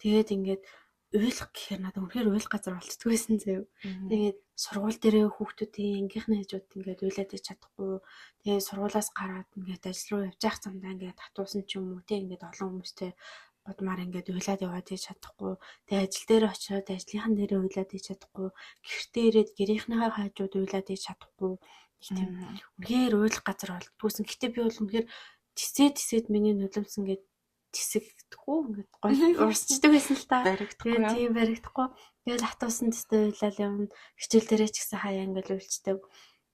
Тэгээд ингээд уйлах гэхээр надад үнэхээр уйлах газар олддгоо байсан заяа. Тэгээд сургууль дээрээ хүүхдүүдийн ангийнхны хажууд ингээд уйлаад ич чадахгүй. Тэгээд сургуулиас гараад ингээд ажил руу явж явах замдаа ингээд татуусан ч юм уу те ингээд олон хүмүүстэй гудмаар ингээд уйлаад яваад ич чадахгүй. Тэгээд ажил дээр очиод ажлынхан дээрээ уйлаад ич чадахгүй. Гэртээ ирээд гэрийнхнийхээ хажууд уйлаад ич чадахгүй. Нэг тийм үнэхээр уйлах газар олддгүйсэн. Гэтэ би бол үнэхээр тисээд миний нулимс ингээд тисэгдэхгүй ингээд гол урсчдаг байсан л та. Баригдахгүй. Тийм баригдахгүй. Тэгэл хатуусан төстэй уйлал юм. Хичээл дээрээ ч гэсэн хаяа ингээд уйлчдаг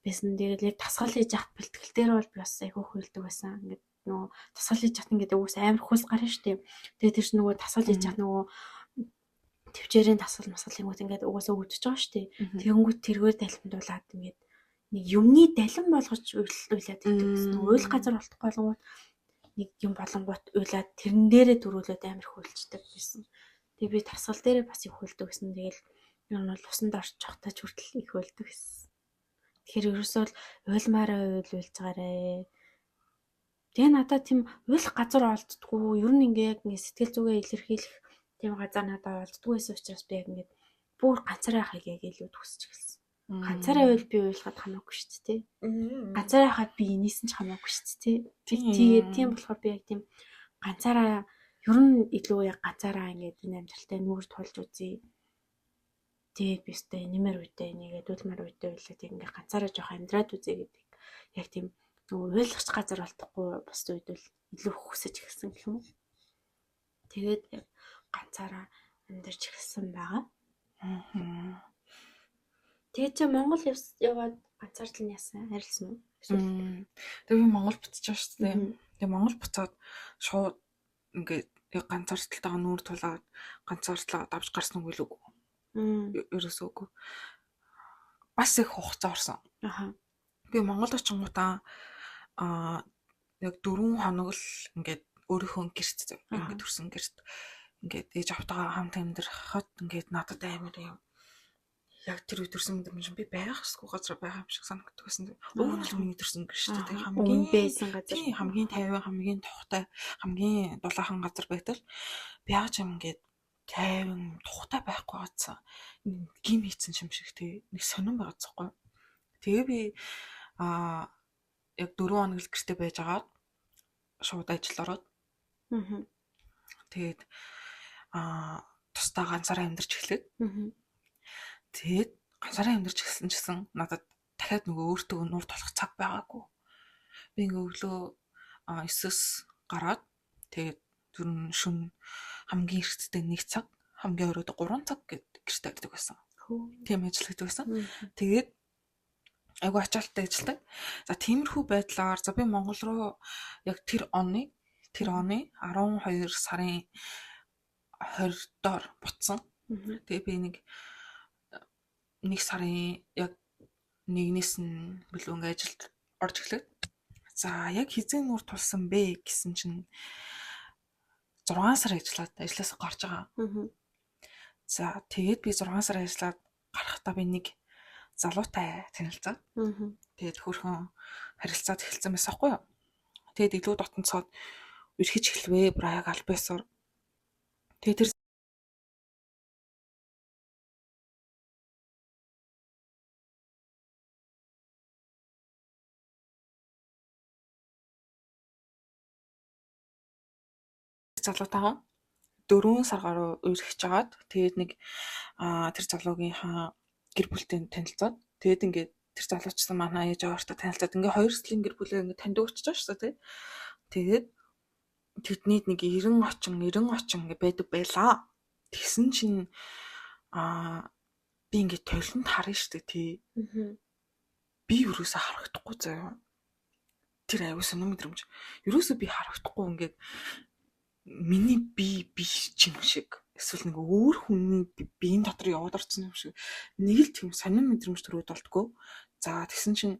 байсан. Тэгэл яг тасгал хийж яхад бэлтгэл дээр бол би бас айгүй хуйлдаг байсан. Ингээд нөгөө тасгал хийж яхад ингээд угсаа амар хөлс гарна шүү дээ. Тэгээд тэр чинь нөгөө тасгал хийж яхад нөгөө төвчээрийн тасгал масгал юмуд ингээд угаасаа өвдөж байгаа шүү дээ. Тэгэнгүүт тэргээр далимдуулаад ингээд нэг юмны далин болгож уйлаад идэг гэсэн. Уйл газар болтохгүй болгонгууд нэг юм болонгууд уйлаад тэрэн дээрээ дөрүүлээд амар хуйлчдаг байсан. Тэгээ би тасгал дээрээ бас их хуйлдаг гэсэн. Тэгэл ер нь бол усанд орчих таач хүртэл их хуйлдаг гэсэн. Тэгэхээр ерөөсөө л уйлмаараа уйл уйлж гараа. Тэгээ надад тийм уйлах газар олддггүй. Ер нь ингээ яг ингээ сэтгэл зүгээ илэрхийлэх тийм газар надад олддггүй байсан учраас би яг ингээ бүр ганцаараа хаяг яг илүү төсөж эхэлсэн. Ганцаараа байвал би уйлахад хамаагүй шүү дээ. Ганцаараа хахад би инээсэн ч хамаагүй шүү дээ. Тэгээд тийм болохоор би яг тийм ганцаараа ер нь илүү яг ганцаараа ингээд энэ амьдралтай нүүр тулж үзье. Тэгээд би өстэй нэмэр үедээ нэгээд үлмэр үедээ байлаа тэг ингээд ганцаараа жоох амьдраад үзье гэдэг. Яг тийм нөгөө уйлахч газар болтохгүй бус үед бол илүү хүсэж эхэлсэн гэх юм уу. Тэгээд яг ганцаараа амьдарч эхэлсэн байгаа. Тэгээд чи Монгол яваад ганцаардлал нь яасан? Арилсан уу? Тэгээ би Монгол буцаж байгаа шүү дээ. Тэгээ Монгол буцаад шууд ингээд яг ганцаардлалтайгаа нүүр тулаад ганцаардлаа давж гарсан үг л үгүй. Ерөөсөө үгүй. Бас их хугацаа орсон. Аха. Би Монголд очингуудаа яг 4 хоног л ингээд өөрийнхөө гэрт ингээд төрсөн гэрт Ингээд ээж автайгаа хамт амьдрахад ингээд надад амар юм яг тэр үе төрсэн мэдрэмж би байх ёсгүй газар байгаа юм шиг санагддаг байсан. Уг нь л миний төрсэн гэж шүү дээ. Хамгийн байсан газар. Тийм, хамгийн тайван, хамгийн тухтай, хамгийн дулаахан газар байтал би яаж юм ингээд тайван, тухтай байхгүй газар гим хийцэн юм шиг тий. Нэг сонирн байгаа цохгүй. Тэгээ би яг 4 хоног л гэрте байж агаад шууд ажил ороод. Тэгээд тусдаа ганцаараа амьдарч эхлээд. Тэгээд ганцаараа амьдарч эхэлсэн чсэн надад дахиад нөгөө өөртөө нуур тулах цаг байгаагүй. Би ингээ өглөө 9-с гараад тэгээд зүрн шүн хамгийн эртдээ 1 цаг, хамгийн оройд 3 цаг гэд гэртээ ирдэг байсан. Тийм ажил хийдэг байсан. Тэгээд айгүй ачаалттай ажилладаг. За тиймэрхүү байдлаар за би Монгол руу яг тэр оны 12 сарын 20-доор буцсан. Тэгээ би нэг сарын яг нэгнээс нь бэлүү ингээ ажилд орж эхлэв. За яг хизээ нүүр тулсан бэ гэсэн чинь 6 сар ажиллаад ажлаас гарч байгаа. За тэгээд би 6 сар ажиллаад гарахдаа би нэг залуутай танилцаад. Тэгээд хөөрхөн харилцаад эхэлсэн байсан хгүй юу. Тэгээд илүү дотнцоод үрхэж эхлэвэ. Бүр яг аль байсаар. Тэгээд тэр залуутайгаа 4 сар гаруй үерхэж агаад тэгээд нэг тэр залуугийнхаа гэр бүлтэй танилцаад тэгээд ингээд тэр залуучсан манай ээж аваартай танилцаад ингээд хоёр слийн гэр бүлээ ингээд таньдаг болчихж байгаа шүү дээ. Тэгээд тэднийд нэг 90 очин ингээд байдаг байлаа. Тэгсэн чинь би ингээд толинд харна шүү дээ тий. Би юусоо харагдахгүй заяа. Тэр аюу сонир мэдрэмж. Юусоо би харагдахгүй ингээд миний би биш ч юм шиг эсвэл нэг өөр хүний биеийн дотор яваад орсон юм шиг нэг л тийм сонин мэдрэмж төрөөд болтгоо. За тэгсэн чинь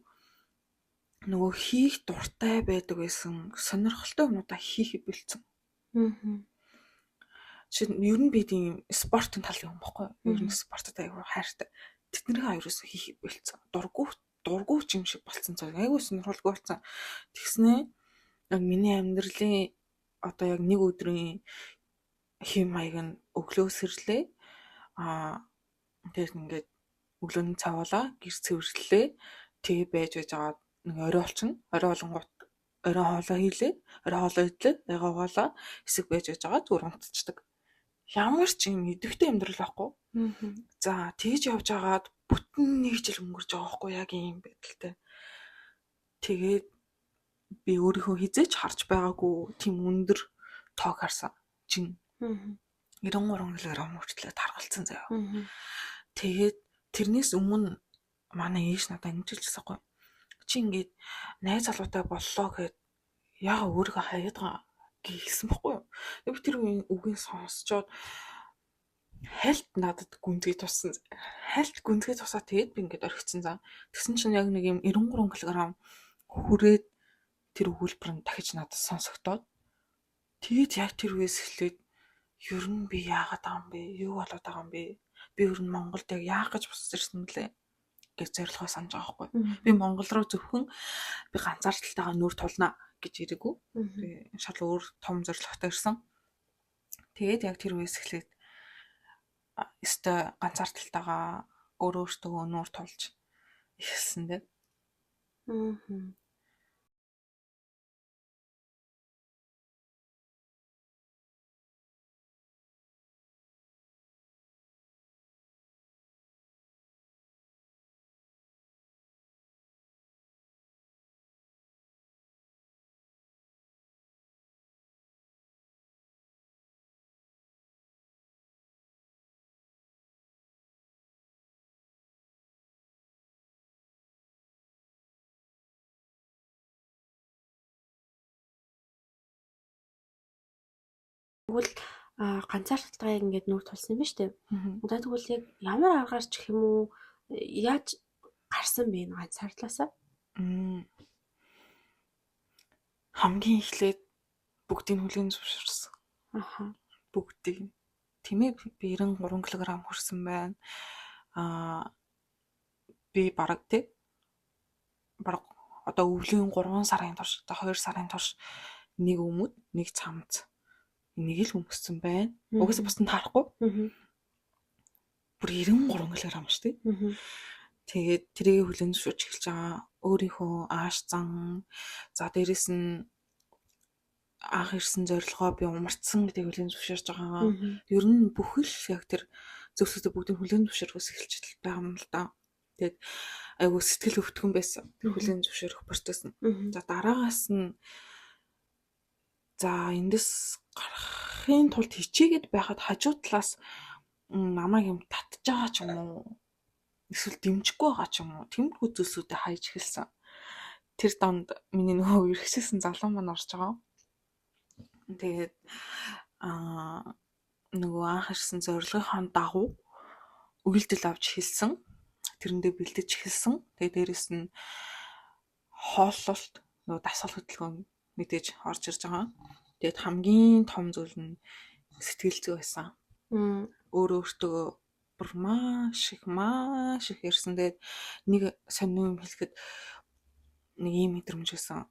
нөгөө хийх дуртай байдаг байсан сонирхолтой юмнуудаа хийх бэлдсэн. Жишээ нь ер нь би тийм спортын тал юм бохгүй. Ер нь спортод айгүй хайртай. Тэднийхээ ерөөсөө хийх бэлдсэн. Дургу ч юм шиг болцсон цаг. Айгүй сонирхолгүй болсон. Тэгснээ яг миний амьдралын одоо яг нэг өдрийн хэм маяг нь өглөө сэрлээ. Тэгээд ингээд өглөөний цавуулаа, гэр цэвэрлэлээ. Тэгээ байж байгаа нэг орой олчихно. Орой олонгууд орой хоолоо хийлээ. Орой хоолоо идлээ. Яга угаалаа. Хэсэг байж байгаа зүгээр унтчихдаг. Ямар ч юм идэвхтэй амьдрал байхгүй. За тэгж явж байгаад бүтэн нэг жил өнгөрч байгаа байхгүй яг ийм байдалтай. Тэгээд би өөрийнхөө хизээч харж байгаагүй тийм өндөр тоог харсан. Жин 93 кг хүртлээр таргалцсан заяа. Тэгээд тэрнээс өмнө манай ээж надад ингэж хэлчихсэн байхгүй. Чи ингээд найз залуутай боллоо гэд яага өөрийгөө хаяад байгаа гэлсэн байхгүй юу. Би тэр үгийг сонсчоод хальт надад гүнзгий туссан. Хальт гүнзгий тусаа тэгээд би ингээд орхицсан заа. Тэгсэн чинь яг нэг юм 93 кг хүрээд тэр өгүүлбэр нь дахиж надад сонсогдоод тэгээд яг тэр үеэс эхлээд ер нь би яагаад байгаа юм бэ? Юу болоод байгаа юм бэ? Би ер нь Монголд яг яах гэж босч ирсэн бэлээ гэж зорилгоо санаж байгаа байхгүй. Би Монгол руу зөвхөн би ганцаардалтайгаа нүүр тулна гэж ирээгүй. Би шал өөр том зорилготой ирсэн. Тэгээд яг тэр үеэс эхлээд өстой ганцаардалтайгаа өөр өөртөө нүүр тулж эхэлсэн дээ. Тэгвэл ганцаардалтайгаа яг ингээд нүүр тулсан юм ба штэ. За тэгвэл яг ямар аргаар ч гэх юм уу яаж гарсан бэ энэ ганцаардлаасаа? Хамгийн эхлээд бүгдийг хүлээн зөвшөөрсөн. Бүгдийг. Тийм ээ, би 93 кг хүрсэн байна. Аа би бараг тий бараг одоо өвлийн 3 сарын турш, одоо 2 сарын турш нэг өмд, нэг цамц энийг л өмссөн байна. Угаасаа бусд нь таарахгүй. Бүр 93 кг шүү дээ. Тэгээд тэрийг хүлээн зөвшөөрч эхэлж байгаа. Өөрийнхөө ааш зан, за дээрэс нь анх ирсэн зорилгоо би умарцсан гэдгийг хүлээн зөвшөөрч байгаа. Ер нь бүхэл яг тэр зөвсөдөө бүгдийг хүлээн зөвшөөрөхөөс эхэлж байгаа юм л да. Тэгээд айгуу сэтгэл өвтгөн байсан. Тэр хүлээн зөвшөөрөх процесс нь. За дараагаас нь за эндээс гарахын тулд хичээгээд байхад хажуу талаас намайг юм татж байгаа ч юм уу эсвэл дэмжихгүй байгаа ч юм уу тиймэрхүү зүйлсүүдэд хайж эхэлсэн. Тэр донд миний нөгөө эргэжсэн залуу маань орж байгаа. Тэгээд нөгөө анх ирсэн зорилгынхоо дагуу үйлдэл авч эхэлсэн. Тэрэндээ бэлдэж эхэлсэн. Тэгээд дээрэс нь хооллолт нөгөө дасгал хөдөлгөөн мэдээж орж ирж байгаа. Тэгээд хамгийн том зүйл нь сэтгэл зүй байсан. Өөрөө өөртөө бүр маш их ярьсан. Тэгээд нэг сонин юм хэлэхэд нэг ийм мэдрэмж байсан.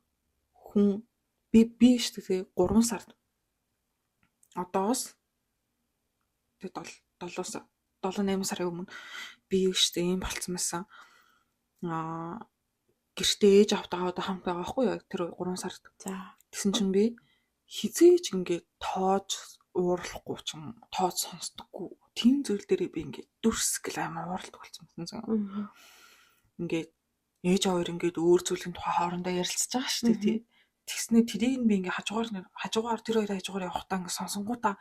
Хүн би шүү дээ 3 сард одоос тэгээд 7 8 сарын өмнө би шүү дээ ийм болцсон байсан. Аа гэртээ ээж автайгаа одоо хамт байгаа байхгүй юу тэр 3 сард. За тэгсэн чинь би хизээж ингээд тоож уурлахгүй ч юм тоож сонсдоггүй. Тийм зүйл дээрээ би ингээд дүрс гэл амар ууралдаг болсон байсан. Ингээд ээж хоёр ингээд өөр зүйлийн тухай хоорондоо ярилцаж байгаа шүү дээ тий. Тэгснээ тэрийг нь би ингээд хажуугаар тэр хоёрын хажуугаар явахдаа ингээд сонсонгуудаа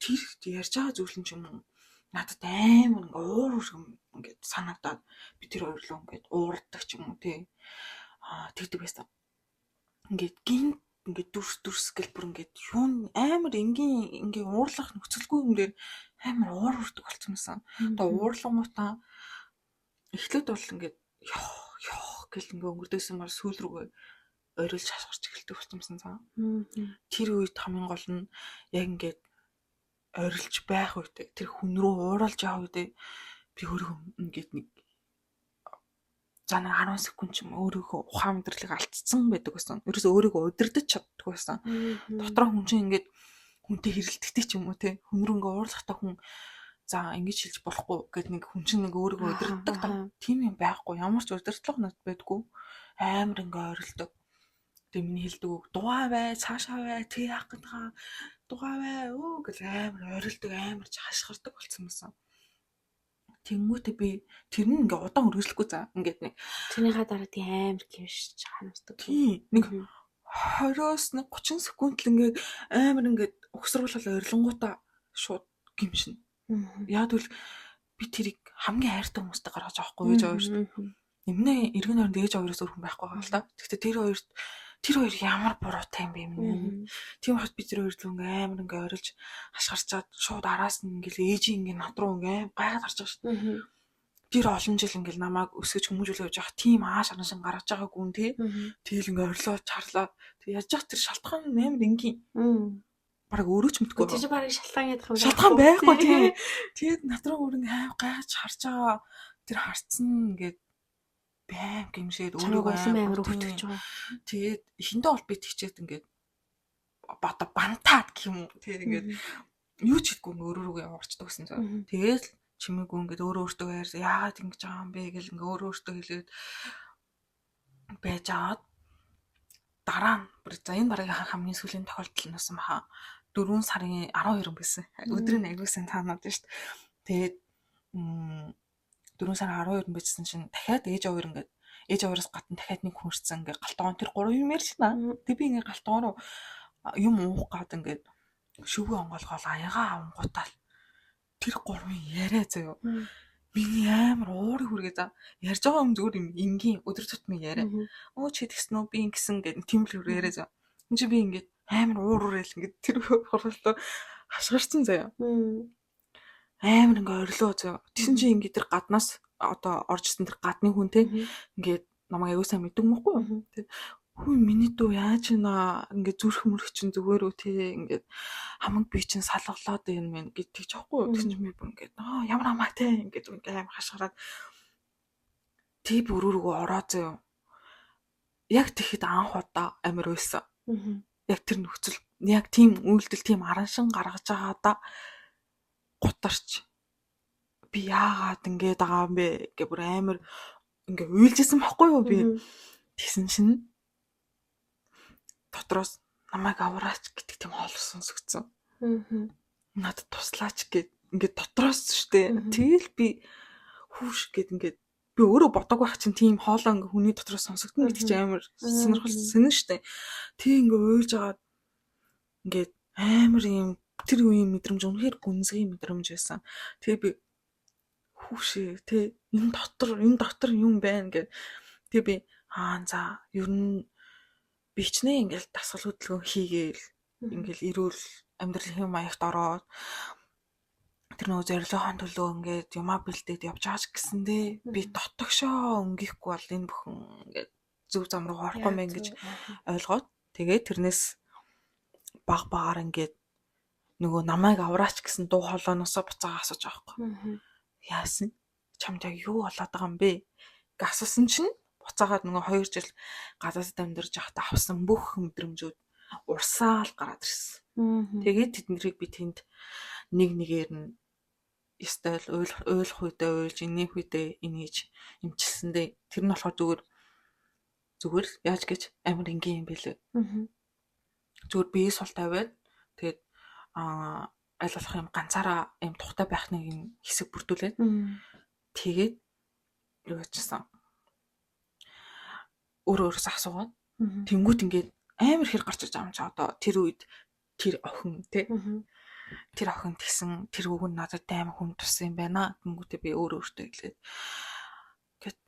тэр ярьж байгаа зүйл нь ч юм уу надад амар ингээд уур ингээд санагдаад би тэр хоёр руу ингээд уурдаг ч юм уу тий. Аа тэгдэг байсан. Ингээд гинт ингээд дүрс гэл бүр ингээд юун амар энгийн ингээд уурлах нөхцөлгүй юм дээр амар уур хүрдэг болсон байсан. Одоо уурлангуудаа эхлээд бол ингээд ёх гэл ингээд өнгөрдөөсөн мар сүүл рүүгээ орилж хашгирч эхэлдэг болсон цаа. Тэр үед хамгийн гол нь яг ингээд орилж байх үедээ тэр хүн рүү ууралж явах үедээ би өөрийгөө ингээд нэг за нэг 10 секунд ч юм өөрийнхөө ухаан мэдрэлийг алдсан байдаг байсан. Ерөөсөө өөрийгөө удирдах чаддаггүй байсан. Дотроо хүн чинь ингээд хүнтэй хэрэлдэхтэй ч юм уу те. Хүн рүү ингээд уурлахтаа хүн за ингэж хэлж болохгүй гэд нэг хүн чинь нэг өөрийгөө удирддаг та. Тийм юм байхгүй. Ямар ч удирдлага надад байдгүй. Амар ингээд орилдог. Тэгээ миний хэлдэг үг дугаа бай, цаашаа бай, тэг яах гээд байгаа. Дугаа бай өө гэл амар орилдог, амар хашгирдаг болсон байсан. Тэнгүүтээ би тэр нь ингээ удаан үргэлжлэхгүй за ингээд нэг тэрнийхээ дараа тийм амар гимшиж харамсдаг. Тийм нэг 20-оос нэг 30 секунд л ингээд амар ингээд угсруулал орилонгуудаа шууд гимшинэ. Яг тэгвэл би тэрийг хамгийн хайртай хүмүүстэй гаргаж авахгүй ээж хоёрт. Эмнээ эргэн тойронд ээж хоёроос өөр хүн байхгүй байгаа л та. Гэхдээ тэр хоёр ямар буруутай юм бэ миний. Тийм хот би тэр хоёр л ингээ амар ингээ орилж хашгирчаад шууд араас нь ингээл ээжийн ингээ над руу ингээ гайхаад харж байгаа шүү дээ. Тэр олон жил ингээл намайг өсгөж хүмүүжүүлээ явж байгаа тийм ааш аран шин гаргаж байгаагүй юм тий. Тэгэл ингээ орилоо чарлаа. Тэг яаж яах тэр шалтгаан нь амар энгийн. Бараг өөрөө ч мэдгүй. Тэр чинь бараг шалтгаан гэдэг юм. Шалтгаан байхгүй тий. Тэгээд над руу өөр ингээ аим гайхаж харж байгаа тэр харцсан ингээд байм гимшээд өөрийгөө амар өвтгөж байгаа. Тэгээд эхэндээ бол би тэгчээд ингээд бата бантаад гэх юм уу. Тэгээд ингээд юу ч хийдэггүй өөрөө рүүгээ уурчдаг гэсэн чинь. Тэгээд чимээгүй ингээд өөрөө өөртөө ярьсан. Яагаад ингэж байгаа юм бэ гэл ингээд өөрөө өөртөө хэлээд байж аваад дараа нь бүр за энэ бараг хамгийн сүүлийн тохиолдол нь болсон баха. 4 сарын 12 байсан. Өдөр нь аягүй сайн таанаад шүү дээ. Тэгээд 4 сарын 12-нд байжсан чинь дахиад ээж хоёр ингээд ээж аваараас гадна дахиад нэг хүн ирсэн ингээд галтгоон тэр гурван юм ярьсан. Тэг би ингээд галтгоон руу юм уух гад ингээд шүгөө онгоолгоол аягаа авангуудаа тэр гурван яриа заяо. Миний амар уурыг хүргээ за ярьж байгаа юм зүгээр юм энгийн өдөр тутмын яриа. Өө чи тэгсэн үү би ингэсэн гэд тийм л яриа заяо. Энд чи би ингээд амар уур урээл ингээд тэр хуралдаа хашгирсан заяо. Амар ингээ орилоо заяо. Тэгсэн чи ингээд тэр гаднаас одоо орж ирсэн тэр гадны хүн те ингээд намайг аягүй сайн мэддэг юм байхгүй юу? Тэ Хүү миний дүү яаж ийна ингээд зүрх мөрх чинь зүгээр үү те ингээд хамаг би чинь салгалаад юм мэн гэж тэгж аахгүй юу. Тэгсэн чинь би бүр ингээд аа ямар хамаа те ингээд ингээд амар хашгираад тий бүр өрөөгөө ороо зөө. Яг тэгэхэд анх удаа амар уйлсан. Яг тэр нөхцөл яг тийм үйлдэл тийм араншин гаргаж байгаадаа гутарч би яагаад ингэж байгаа юм бэ гэ бүр амар ингээ уйлжсэн байхгүй юу би. Тэгсэн чинь дотроос намайг авраач гэдэг тийм хоолой сонсогдсон. Надад туслаач гэд ингээд дотроос штэ. Тэгэл би хүүш гэд ингээд би өөрөө бодог байх чинь тийм хоолой ингээ хүний дотроос сонсогдно гэдэг чинь амар сонирхол сонин штэ. Тэг ингээ уйлж агаад ингээд амар юм тэр үеийн мэдрэмж үнэхээр гүнзгий мэдрэмж байсан. Тэгээ би хүүшээ тэ энэ дотор юм байна гэд. Тэгээ би аа за ер нь би ч нэ ингээл дасгал хөдөлгөөн хийгээл ингээл эрүүл амьдралын маягт ороод тэр нөгөө зорилгын төлөө ингээд юмаа бэлдээд явж байгаа ч гэсэндээ би дотогшоо өнгөхгүй бол энэ бүхэн ингээд зөв зам руу орохгүй мэн гэж ойлгоод тэгээд тэрнээс баг багаар ингээд нөгөө намайг авраач гэсэн дуу хоолойноосоо буцаага асууж байгаа байхгүй. Яасан? Чамд яг юу болоод байгаа юм бэ? Гэ асуусан чинь буцаагаад нөгөө 2 жил гадаадд амьдарч байхдаа авсан бүх мэдрэмжүүд урсаал гараад ирсэн. Тэгээд тэднэрийг би тэнд нэг нэгээр нь ёстой л уйлах үедээ уйлж, инээх үедээ инээж эмчилсэндээ тэр нь болохоор зүгээр л яаж гэж амар энгийн юм бэлээ. Зүгээр бие сул тавиад тэгээд аль болох юм ганцаараа юм тухтай байх нэг юм хэсэг бүрдүүлээд тэгээд юу ячсан. Өөр өөрөөсөө асуугаад тэнгуут ингээд амар хэр гарч иж байгаа юм чи одоо тэр үед тэр охин тий тэр охин тэгсэн тэр үг нь надад амар хүн туссан юм байна гингүүтээ би өөр өөртөө хэлээд ингээд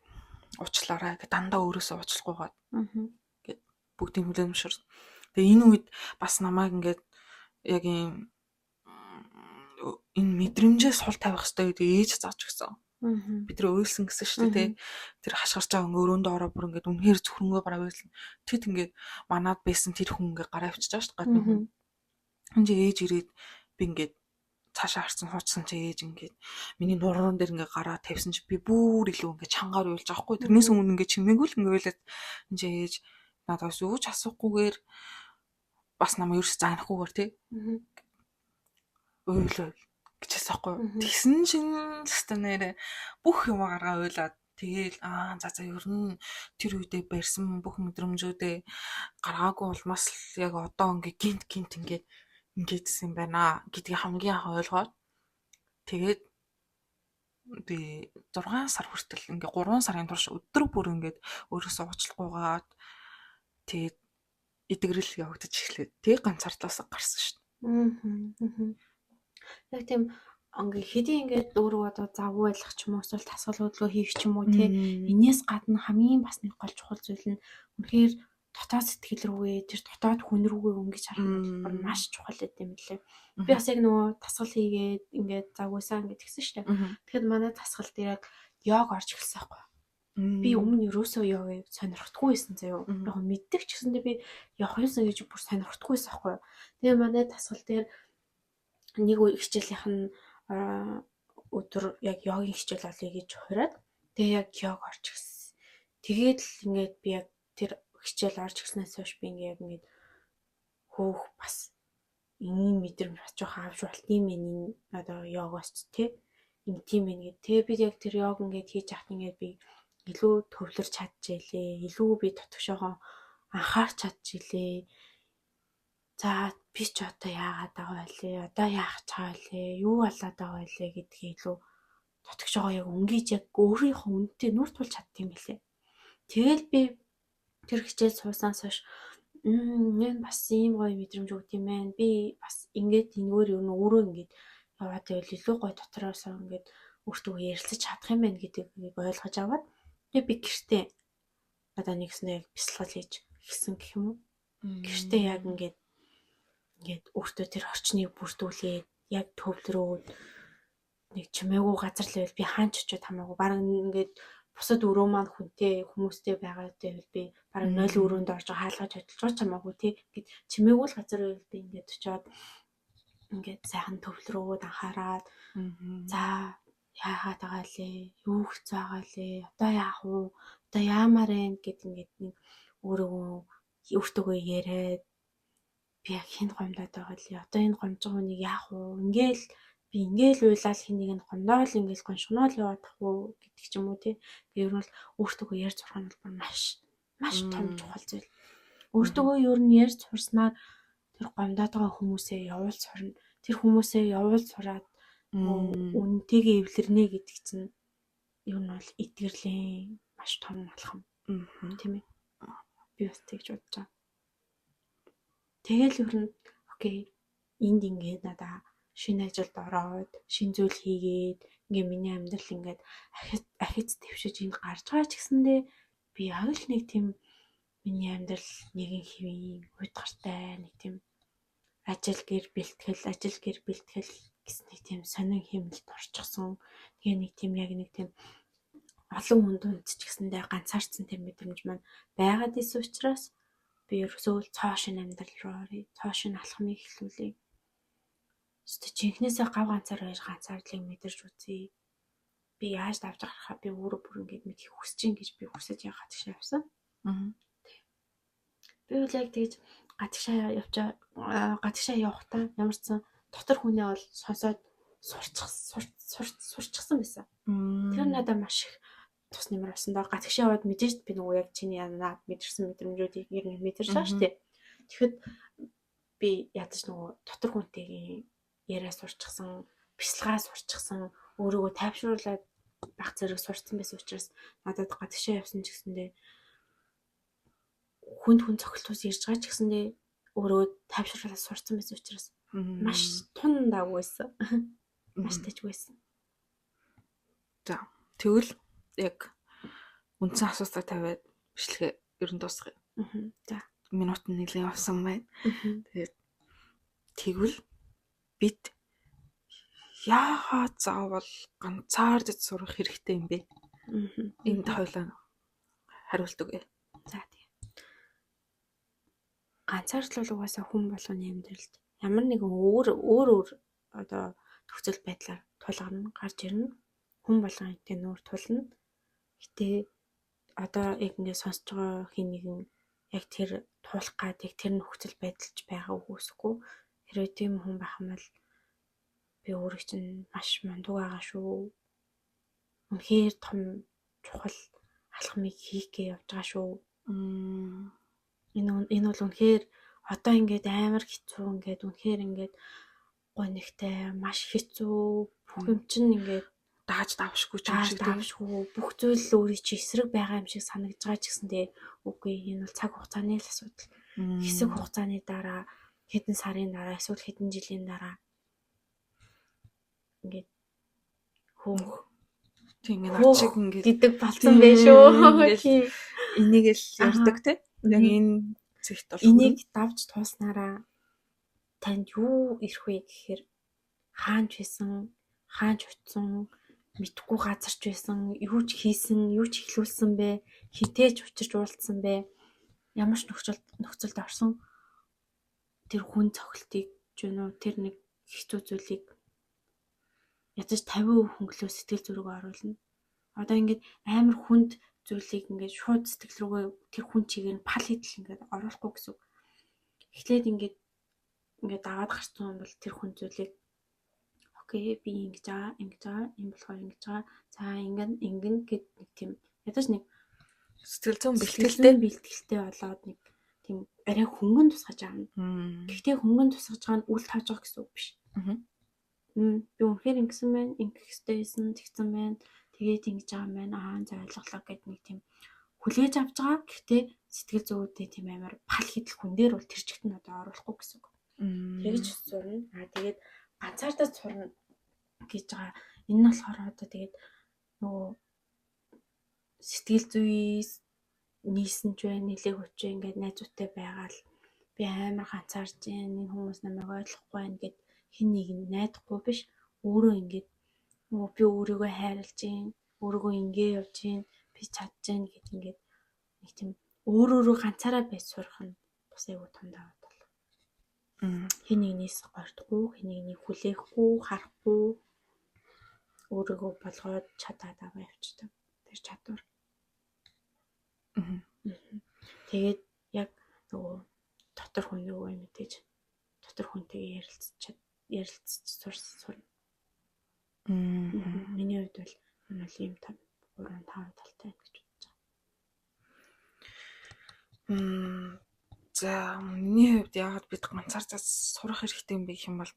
уучлаарай гэд дандаа өөрөөсөө уучлахгүйгаад ингээд бүгдийг хүлээн зөвшөөрсөн. Тэгээ энэ үед бас намайг ингээд яг юм энэ мэдрэмжээ сул тавих хэрэгтэй гэдэг ээж зааж өгсөн. Бид нар уйлсан гэсэн шүү дээ тий. Тэр хашгирч байгаа ингээ өрөөндөө ороо бүр ингээд үнэхээр зүхрөнгөө гараа уйлсан. Тэд ингээд манад байсан тэр хүн ингээ гараа авчиж байгаа шүү дээ гадны хүн. Энд чи ээж ирээд би ингээд цаашаа харсан хуудсан чи ээж ингээд миний нуруунд дээр ингээ гараа тавьсан чи би бүр илүү ингээ чангаар уйлж байгаа хгүй. Тэрнээс өмнө ингээ чимээгүй л ингээ уйлаад энэ чи ээж надаас юу ч асуухгүйгээр бас намайг ерөөс загнахгүйгээр тий. Уйлаа гэжээс аахгүй. Тэгсэн чинь л нэрэ бүх юм гаргаа уйлаад тэгээл аа за ер нь тэр үедээ барьсан бүх мэдрэмжүүдээ гаргаагүй улмаас л яг одоо ингээ гинт гинт ингээд ингээдсэн юм байна гэдгийг хамгийн анх ойлгоод тэгээд би 6 сар хүртэл ингээ 3 сарын турш өдөр бүр ингээд өөрөөсөө уучлахгүйгаад тэгээд эдгэрэл явагдаж эхлээд тэг ганцаардлаас гарсан шүү дээ. Яг тийм ингээ хэдий ингээд өөрөө одоо завгүй байлах ч юм уу эсвэл тасгал хөдөлгөөн хийх ч юм уу те энээс гадна хамгийн бас нэг гол чухал зүйл нь үнэхээр дотоод сэтгэл рүүгээ тэр дотоод хүн рүүгээ өнгөж харах нь бүр маш чухал байт юм лээ. Би бас яг нөгөө тасгал хийгээд ингээд завгүйсан ингээд тэгсэн шүү дээ. Тэгэхэд манай тасгал дээр яг йог орж эхэлсэн байхгүй. Би өмнө ерөөсөө йогийг сонирхдаггүй байсан заяо. Яг мэддэг ч гэсэндээ би явах юмсан гэж бүр сонирхдаггүй байсан байхгүй. Тэгээ манай тасгал дээр нэг хичээлийнх нь өдөр яг йогийн хичээл олъё гэж хуриад тэгээ яг йог орж ирсэн. Тэгээд л ингээд би яг тэр хичээл орж ирснээс хойш би ингээд яг ингээд хөөх бас энгийн мэдрэмж бас жоохон авч болт юм энэ одоо йогоос ч тий юм тийм байх гээд тэгээ би яг тэр йог ингээд хийж яхад ингээд би илүү төвлөрч чадчихлээ. Илүү би дотгошоогоо анхаарч чадчихлээ. За би ч одоо яагаад байгаа вэ? Одоо яах ч байгаа вэ? Юу болоод байгаа вэ гэдгийг илүү дотгошоогоо яг өнгөж яг өөрийнхөө үнэтэй нүр тулж чаддсан юм билээ. Тэгэл би тэр хичээл сууснаас хойш энэ бас ийм гоё мэдрэмж өгд юм байна. Би бас ингээд энэгээр юу н өөрөө ингээд яваад байвал илүү гоё дотроосоо ингээд өөртөө ярилцаж чадах юм байна гэдгийг ойлгож аваад тэгээ би гэртээ одоо нэгснээ яг бясалгал хийж эхэлсэн гэх юм уу. Гэртээ яг ингээд өөртөө тэр орчныг бүрдүүлээд яг төвлөрөөд нэг чимээгүй газар л байвал би хаан ч очиод хамаагүй. Бараг ингээд бусад өрөө маань хүнтэй хүмүүстэй байгаа гэвэл би Бараг 0 өрөөнд орж хаалгаж хөдөлж байгаа ч хамаагүй тий. Ингээд чимээгүй л газар байвал би ингээд очиод ингээд сайхан төвлөрөөд анхаарад за яагаад байгаа лээ? Юу хэцүү байгаа лээ? Одоо яах вэ? Одоо яамаар вэ гэд ингээд нэг өөртөөгөө яриад би яг хэн гомдоод байгаа лээ? Одоо энэ гомж байгаа хүнийг яах вэ? Ингээл би ингээл уйлал хин нэг нь гомдоол ингээл гоншгоноол яваад тах уу гэдэг ч юм уу тий. Би ер нь бол өөртөөгөө ярьж сурах нь бол маш маш том чухал зүйл. Өөртөөгөө ер нь ярьж сурснаар тэр гомдоод байгаа хүмүүсээ явуул сурна. Тэр хүмүүсээ явуул сураад үнэтэйгээ эвлэрнэ гэдэг чинь ер нь бол итгэрлийн маш том алхам. Тийм ээ. Би бас тэгж бодож байгаа. Тэгэл ер нь окей энд ингээд надаа шинэ ажилд ороод шинэ зүйл хийгээд ингээ миний амьдрал ингээд ахиц твшиж энд гарч байгаа ч гэсэндээ би яг л нэг тийм миний амьдрал нэгэн хэвийн уйдгартай нэг тийм ажил гэр бэлтгэл гэсэн нэг тийм сонин хэмнэлд орчихсон. Тэгээ нэг тийм яг нэг тийм олон хүн дунд ч гэсэндээ ганцаардсан тийм мэдрэмж маань байгаад исэн учраас би ерөөсөө л цоо шинэ амьдрал руу оръё. Цоо шинэ алхмыг эхлүүлье. Өстө жинхнээсээ гав ганцаар байж ганцаардлыг мэдэрч үзье. Би яаж давж гарахаа би өөрөө бүр ингээд мэдхийг хүсэж ин гэж би хүсэж яг гадагшаа явсан. Би бол яг тэгж гадагшаа явахдаа ямар ч сан дотор хүнээ бол сонсоод сурчсан байсан. Тэр надад маш их тус нэмэр болсон доо. Гадагшаа яваад мэдээж би нөгөө яг чиний наад мэдэрсэн мэдрэмжүүдийг ер нь мэдэрч байгаа шүү дээ. Тэгэхэд би ядаж нөгөө дотор хүнтэйгийн яриа сурчсан, бясалгаа сурчсан, өөрийгөө тайвшруулад баг зэрэг сурцсан байсан учраас надад гадагшаа явсан ч гэсэндээ хүнд хүн цохилтуус ирж байгаа ч гэсэндээ өөрөө тайвшруулаад сурцсан байсан учраас маш тун даагүй байсан. Маш тэжгүй байсан. За тэгвэл яг үндсэн асуултаа тавиад бичлэгээ ер нь дуусгая. За минут нь нэлээд явсан байна. Тэгээд тэгвэл бид яагаад заавал ганцаардаж сурах хэрэгтэй юм бэ? Энд хоёлаа хариулт өгье. За тийм. Ганцаардлал угаасаа хүн болгоны амьдралд ямар нэгэн өөр өөр одоо нөхцөл байдлаар тулгарна, гарч ирнэ. Хүн болгон энтэй нүүр тулна. Гэтэ одоо яг ингээд сонсож байгаа хин нэгэн яг тэр туулах гад яг тэр нөхцөл байдалж байгаа үгүйсэхгүй. Хэрвээ тийм хүн байх юм бол би өөрийг чинь маш мундаг байгаа шүү. Үнэхээр том чухал алхмыг хийх гээ явж байгаа шүү. Энэ бол үнэхээр одоо ингээд амар хэцүү ингээд үнэхээр ингээд гонигтай маш хэцүү бүх юм чинь ингээд дааж давшгүй ч юм шиг давшгүй бүх зүйл өөрийн чи эсрэг байгаа юм шиг санагдж байгаа ч гэсэндээ үгүй энэ бол цаг хугацааны л асуудал. Хэсэг хугацааны дараа хэдэн сарын дараа эсвэл хэдэн жилийн дараа ингээд хөөх тийм ингээд над чиг ингээд гэдэг болсон байх шүү. Энийг л ярьдаг те. Яг энэ зэгт бол энийг давж тууснараа танд юу ирэх вэ гэхээр хаанч байсан, хаанч очсон, мэдхгүй газарч байсан, юу ч хийсэн, юу ч эхлүүлсэн бэ, хитээж учирч уулзсан бэ, ямар ч нөхцөлд орсон тэр хүн цохилтыг ч юм уу тэр нэг хэцүү зүйлийг ядаж 50% хөнгөлөө сэтгэл зүрэг оруулна. Одоо ингээд амар хүнд зүйлийг ингээд шууд сэтгэл рүүгээ тэр хүн чигээр нь пал хийдэл ингээд оруулахгүй гэсэн үг. Эхлээд ингээд аваад гарсан юм бол тэр хүн зүйлийг окей би ингэж байгаа, ингэж байгаа, юм болохоор ингэж байгаа. За ингэн гэд нэг тийм ядаж нэг сэтгэл зүйн бэлтгэлтэй болоод нэг тийм арай хөнгөн тусгаж аавна. Гэхдээ хөнгөн тусгаж байгаа нь үл тааж байгаа гэсэн үг биш. Би үнэхээр ингэсэн байна, ингэх ёстой байсан, тэгсэн байна. Тэгээд ингэж байгаа юм байна. Аа за ойлголоо гэд нэг тийм хүлээж авч байгаа. Гэхдээ сэтгэл зүйдээ тийм амар пал хийдэл хүн дээр бол тэр чигт нь одоо оруулахгүй гэсэн үг. Тэгж сурна. Аа тэгээд ганцаардаа сурна гэж байгаа. Энэ нь болохоор одоо тэгээд нөгөө сэтгэл зүй нийсэн ч бай, нэлээх хүчээ ингээд найзуудтай байгаа л би амар ганцаарч जैन, энэ хүмүүс намайг ойлгохгүй байна гэд хин нэг нь найдахгүй биш. Өөрөө ингээд нөгөө би өөрийгөө хайрлаж гин, өөрийгөө ингээ явж гин, би чадж гин гэд ингээд нэг тийм Өөр өөрөө ганцаараа байж сурах нь бас айгүй том давуу тал. Хэн нэгнээс гордохгүй, хэн нэгнийг хүлээхгүй, харахгүй өөрийгөө болгоод чадаад аваа явчихдаг. Тэр чадвар. Тэгээд яг нөгөө дотор хүн нөгөө мэдээж дотор хүнтэйгээ ярилцж сурна. Миний хувьд бол энэ бол ийм 3 5 талтай байна гэж бодож байгаа. За, миний хувьд яагаад бид ганцаардаж сурах хэрэгтэй юм бэ гэх юм бол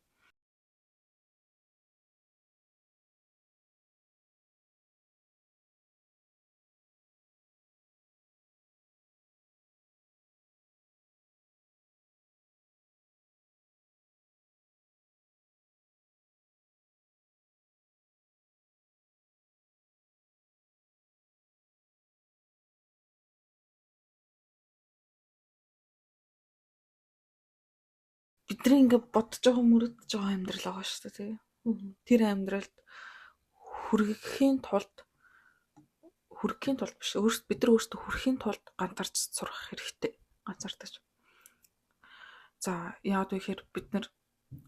бидний ингээ бодож байгаа, мөрөдөж байгаа амьдрал байгаа шүү дээ, тий. Тэр амьдралд хүрэхийн тулд биш, бид нар өөрсдөө хүрэхийн тулд ганцаарч сурах хэрэгтэй. Ганцаардаж. За, яагаад вэ гэхээр бид нар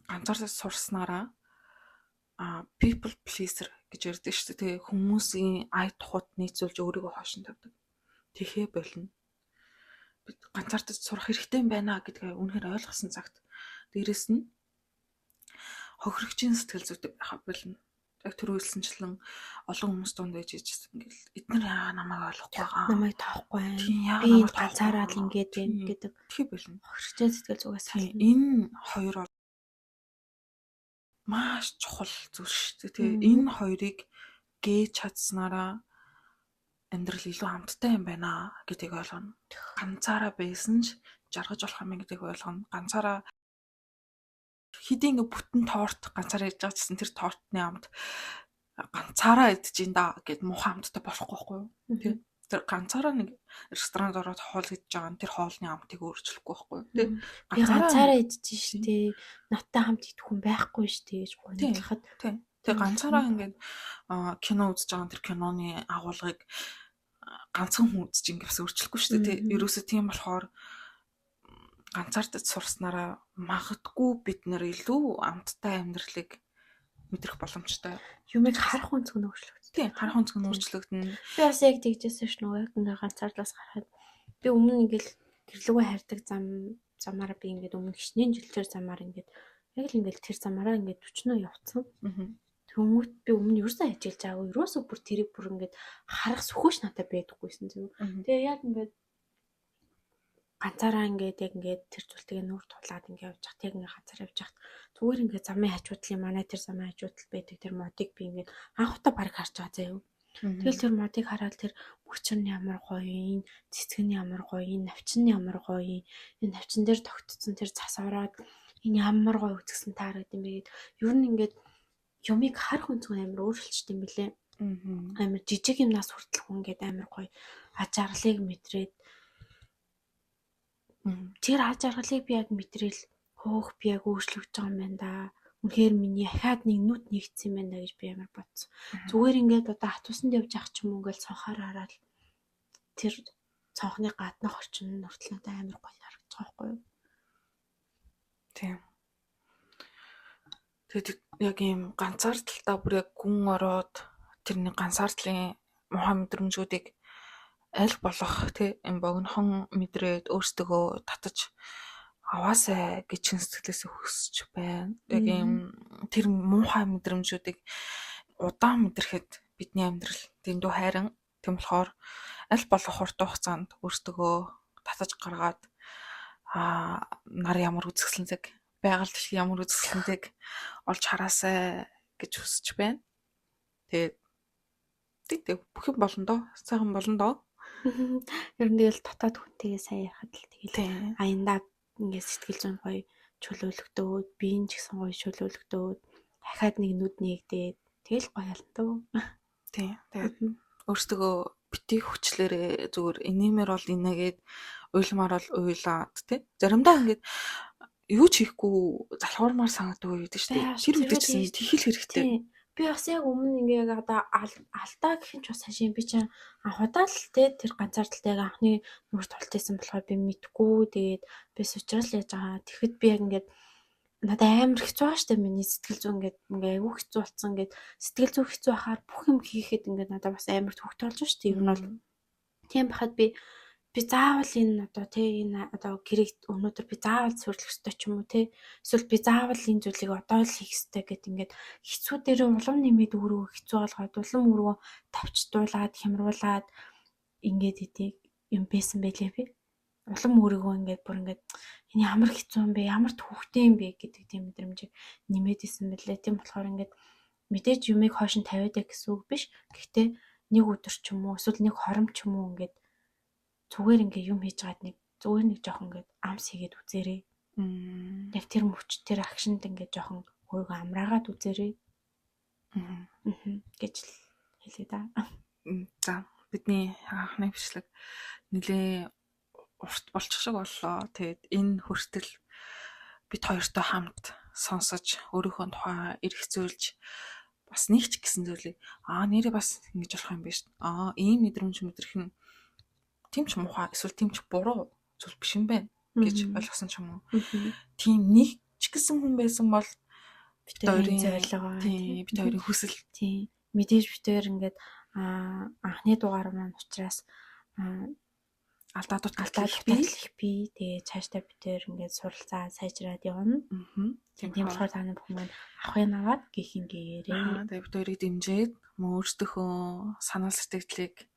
ганцаардаж сурснараа people pleaser гэж ярьдаг шүү дээ, тий. Хүмүүсийн ая тухайд нийцүүлж өөрийгөө хойшин тавьдаг. Тэхээ болно. Бид ганцаардаж сурах хэрэгтэй юм байна гэдгээ үнэхээр ойлгосон цагт дээрэс нь хохирогчийн сэтгэл зүйтэй байха болно. Яг түрүү хэлсэнчлэн олон хүмүүс дунд байж ижсэн ингээл эднэр яагаад намайг ойлгохгүй байгаа. Намайг тоохгүй байна. Би энд ганцаараа л ингээд байна гэдэг. Тэхээ болно. Хохирогчийн сэтгэл зүгээс сална. Энэ хоёр бол маш чухал зүйл шүү дээ. Тэгээ энэ хоёрыг гээч чадсанараа амьдрал илүү амттай юм байна гэдгийг ойлгоно. Ганцаараа байсан ч жаргаж болох юм гэдгийг ойлгоно. Ганцаараа хэдий ингээ бүтэн торт ганцаараа идэж байгаа гэсэн тэр тортны амт ганцаараа идэж ин да гэд муухай амттай болохгүй байхгүй юу? Тэ. Тэр ганцаараа нэг ресторанд ороод хоол идэж байгаа нь тэр хоолны амтыг өөрчлөхгүй байхгүй юу? Тэ. Ганцаараа идэж штэ. Надтай хамт идэх хүн байхгүй штэ гэж гуйндлахад. Тэ. Тэг ганцаараа ингээд кино үзэж байгаа тэр киноны агуулгыг ганцхан хүн үзэж ингээ бас өөрчлөхгүй штэ. Тэ. Ерөөсөө тийм болохоор ганцаардаж сурснараа магадгүй бид нар илүү амттай амьдралыг мэдрэх боломжтой. Юмыг харах өнцөг нь өөрчлөгдөн. Тийм, харах өнцөг нь өөрчлөгдөн. Би бас яг тэгжсэн ш нөгөө яг ингээ ганцаардлаас гарахад би өмнө ингээл гэрлүүгээ хайрдаг замаараа би ингээд өмнө хичнээн жил тэр замаар ингээд яг л ингээл тэр замаараа ингээд 40 явцсан. Тэнгүүт би өмнө ерөөсөө ажиллаж байгаагүй. Ерөөсөө бүр тэрийг бүр ингээд харах сүхөөш надад байдаггүйсэн зү. Тэгээ яг ингээд ганцаараа ингээд яг ингээд тэр зүйлтэйгээ нүүр тулаад ингээд явж хат яг ингээд ганцаар явж хат зүгээр ингээд замын хажуудлын манай тэр замын хажуудал байдаг тэр модыг би ингээд анх удаа бараг харж байгаа заяа. Тэгэл тэр модыг хараад тэр мөчөр нь ямар гоё юм, цэцэг нь ямар гоё юм, навчин нь ямар гоё юм, энэ навчин дээр тогтцсон тэр цас ороод энэ ямар гоё үзгсэн таарад юм бэ гэд ер нь ингээд юмыг харах өнцөг амар өөрчлөлт юм билээ. Амар жижиг юмнаас хүртэл хүн ингээд амар гоё аж аргалыг мэдрээд тэр аж аргалыг би яг мэдрээл хөөх би яг өөрчлөгдөж байгаа юм байна да. Үнэхээр миний ахаад нэг нүд нэгдсэн юм байна да гэж би амар бодсон. Зүгээр ингээд одоо хатусанд явж ах ч юм уу ингээл цонхоор хараад тэр цонхны гаднах орчин нь хүртэл надад амар гоё харагдаж байгаа байхгүй юу? Тийм. Тэгээд яг ийм ганцаардалтаа бүр яг гүн ороод тэрний ганцаардлын муухай мэдрэмжүүдийг аль болох тий юм богинохон мэдрээд өөртөөгөө татаж аваасай гэж чин сэтгэлээсээ хүсэж байна. Яг ийм тэр муухай мэдрэмжүүдийг удаан мэдрэхэд бидний амьдрал дэндүү хайран. Тийм болохоор аль болох урт хугацаанд өөртөөгөө татаж гаргаад нар ямар үзэсгэлэнтэй, байгаль дэлхий ямар үзэсгэлэнтэйг олж хараасай гэж хүсэж байна. Тэгээд тэг бүх юм болно доо. Сайхан болно доо. Ер нь тэгэл дотоод хүнтэйгээ сайн ярихад л тэгэл аяндаа ингээд сэтгэл зүйн гоё чөлөөлөгдөөд, биеийн ч гэсэн гоё чөлөөлөгдөөд, дахиад нэг нүд нээгдээд тэгэл гоё ялна дөө. Тийм. Тэгээд өөртөө битгий хүчлээрээ зүгээр инээмэр бол инээгээд уйлмаар бол уйлаад тий. Заримдаа ингээд юу ч хийхгүй залхуурмаар санагддаг үед шүү дээ. Тэр үед чинь тэхэл хэрэгтэй. Би бас яг өмнө ингээ яг одоо алдаа гэх юм ч бас хашийн би чинь анх удаа л те тэр ганцаардaltaй яг анхны нүрт тулт исэн болохоор би мэдгүй. Тэгээд би сучрал яаж байгаа. Тэгэхэд би яг ингээд надад амар хэцүү байгаа штэ, миний сэтгэл зүй ингээд ингээ айгүй хэцүү болсон ингээд сэтгэл зүй хэцүү байхаар бүх юм хийхэд ингээд надад бас амар төвхтэй болж штэ. Ер нь бол тийм байхад би заавал энэ одоо тий энэ одоо гэрийг өнөөдөр би заавал цэвэрлэх ёстой ч юм уу тий эсвэл би заавал энэ зүйлийг одоо л хийх ёстой гэд ингээд хэцүү дээрээ улам нэмээд өөрөө хэцүү болгоод улам өөрөө тавчдуулаад хямруулаад ингээд идэг юм байсан байлээ би. Улам өөрийгөө ингээд бүр ингээд энэ ямар хэцүү юм бэ, ямар төвхтэй юм бэ гэдэг тийм мэдрэмжийг нэмээд исэн байлээ. Тийм болохоор ингээд мэдээж юмыг хойш нь тавиад гэсэн үг биш. Гэхдээ нэг өдөр ч юм уу эсвэл нэг хором ч юм уу ингээд зүгээр ингээ юм хийж байгаад нэг зүгээр нэг жоохон ингээд амс хийгээд үзээрэй. Яг тэр мөч тэр акшнд ингээд жоохон өөрийгөө амраагаад үзээрэй. Гэж л хэлье да. За бидний анхны бичлэг нэлээ урт болчих шиг боллоо. Тэгээд энэ хүртэл бид хоёртой хамт сонсож өөрийнхөө тухай эргцүүлж бас нэг ч гэсэн зүйлийг нэрээ бас ингэж болох юм биш. Ийм мэдрэмж мэдрэх нь тийм ч муухай эсвэл тийм ч буруу зүйл биш юм байна гэж ойлгосон ч юм уу. Тийм нэг ч гэсэн хүн байсан бол бид хоёрын зорилго, тийм бид хоёрын хүсэл, тийм мэдээж бид хоёр ингээд анхны дугаар маань учраас алдаа дутагдал их бий. Тэгээ цаашдаа бид хоёр ингээд суралцаа сайжраад явна. Тийм болохоор та нар бүхэн маань авахыг аваад гих юм гээрээ. Тэгээ бид хоёрыг дэмжиж мөн өөрсдийнхөө санал сэтгэлийг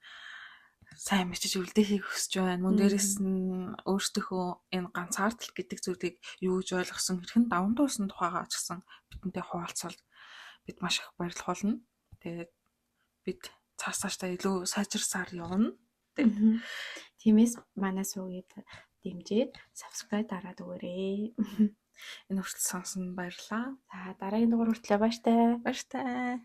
сайн бичиж үлдээхийг хүсэж байна. Мөн дээрэс нь өөрсдийнхөө энэ ганцаардал гэдэг зүйлийг юу гэж ойлгосон, хэрхэн даван дуусан тухайгаа ч гэсэн бидэнтэй хуваалцвал бид маш их баярлах болно. Тэгээд бид цааш цаашдаа илүү сайжирсаар явна. Тиймээс манай суугийг дэмжиж subscribe дараад өгөөрэй. Энэ хүртэл сонсон баярлалаа. За дараагийн дугаар хүртэл баяртай. Баяртай.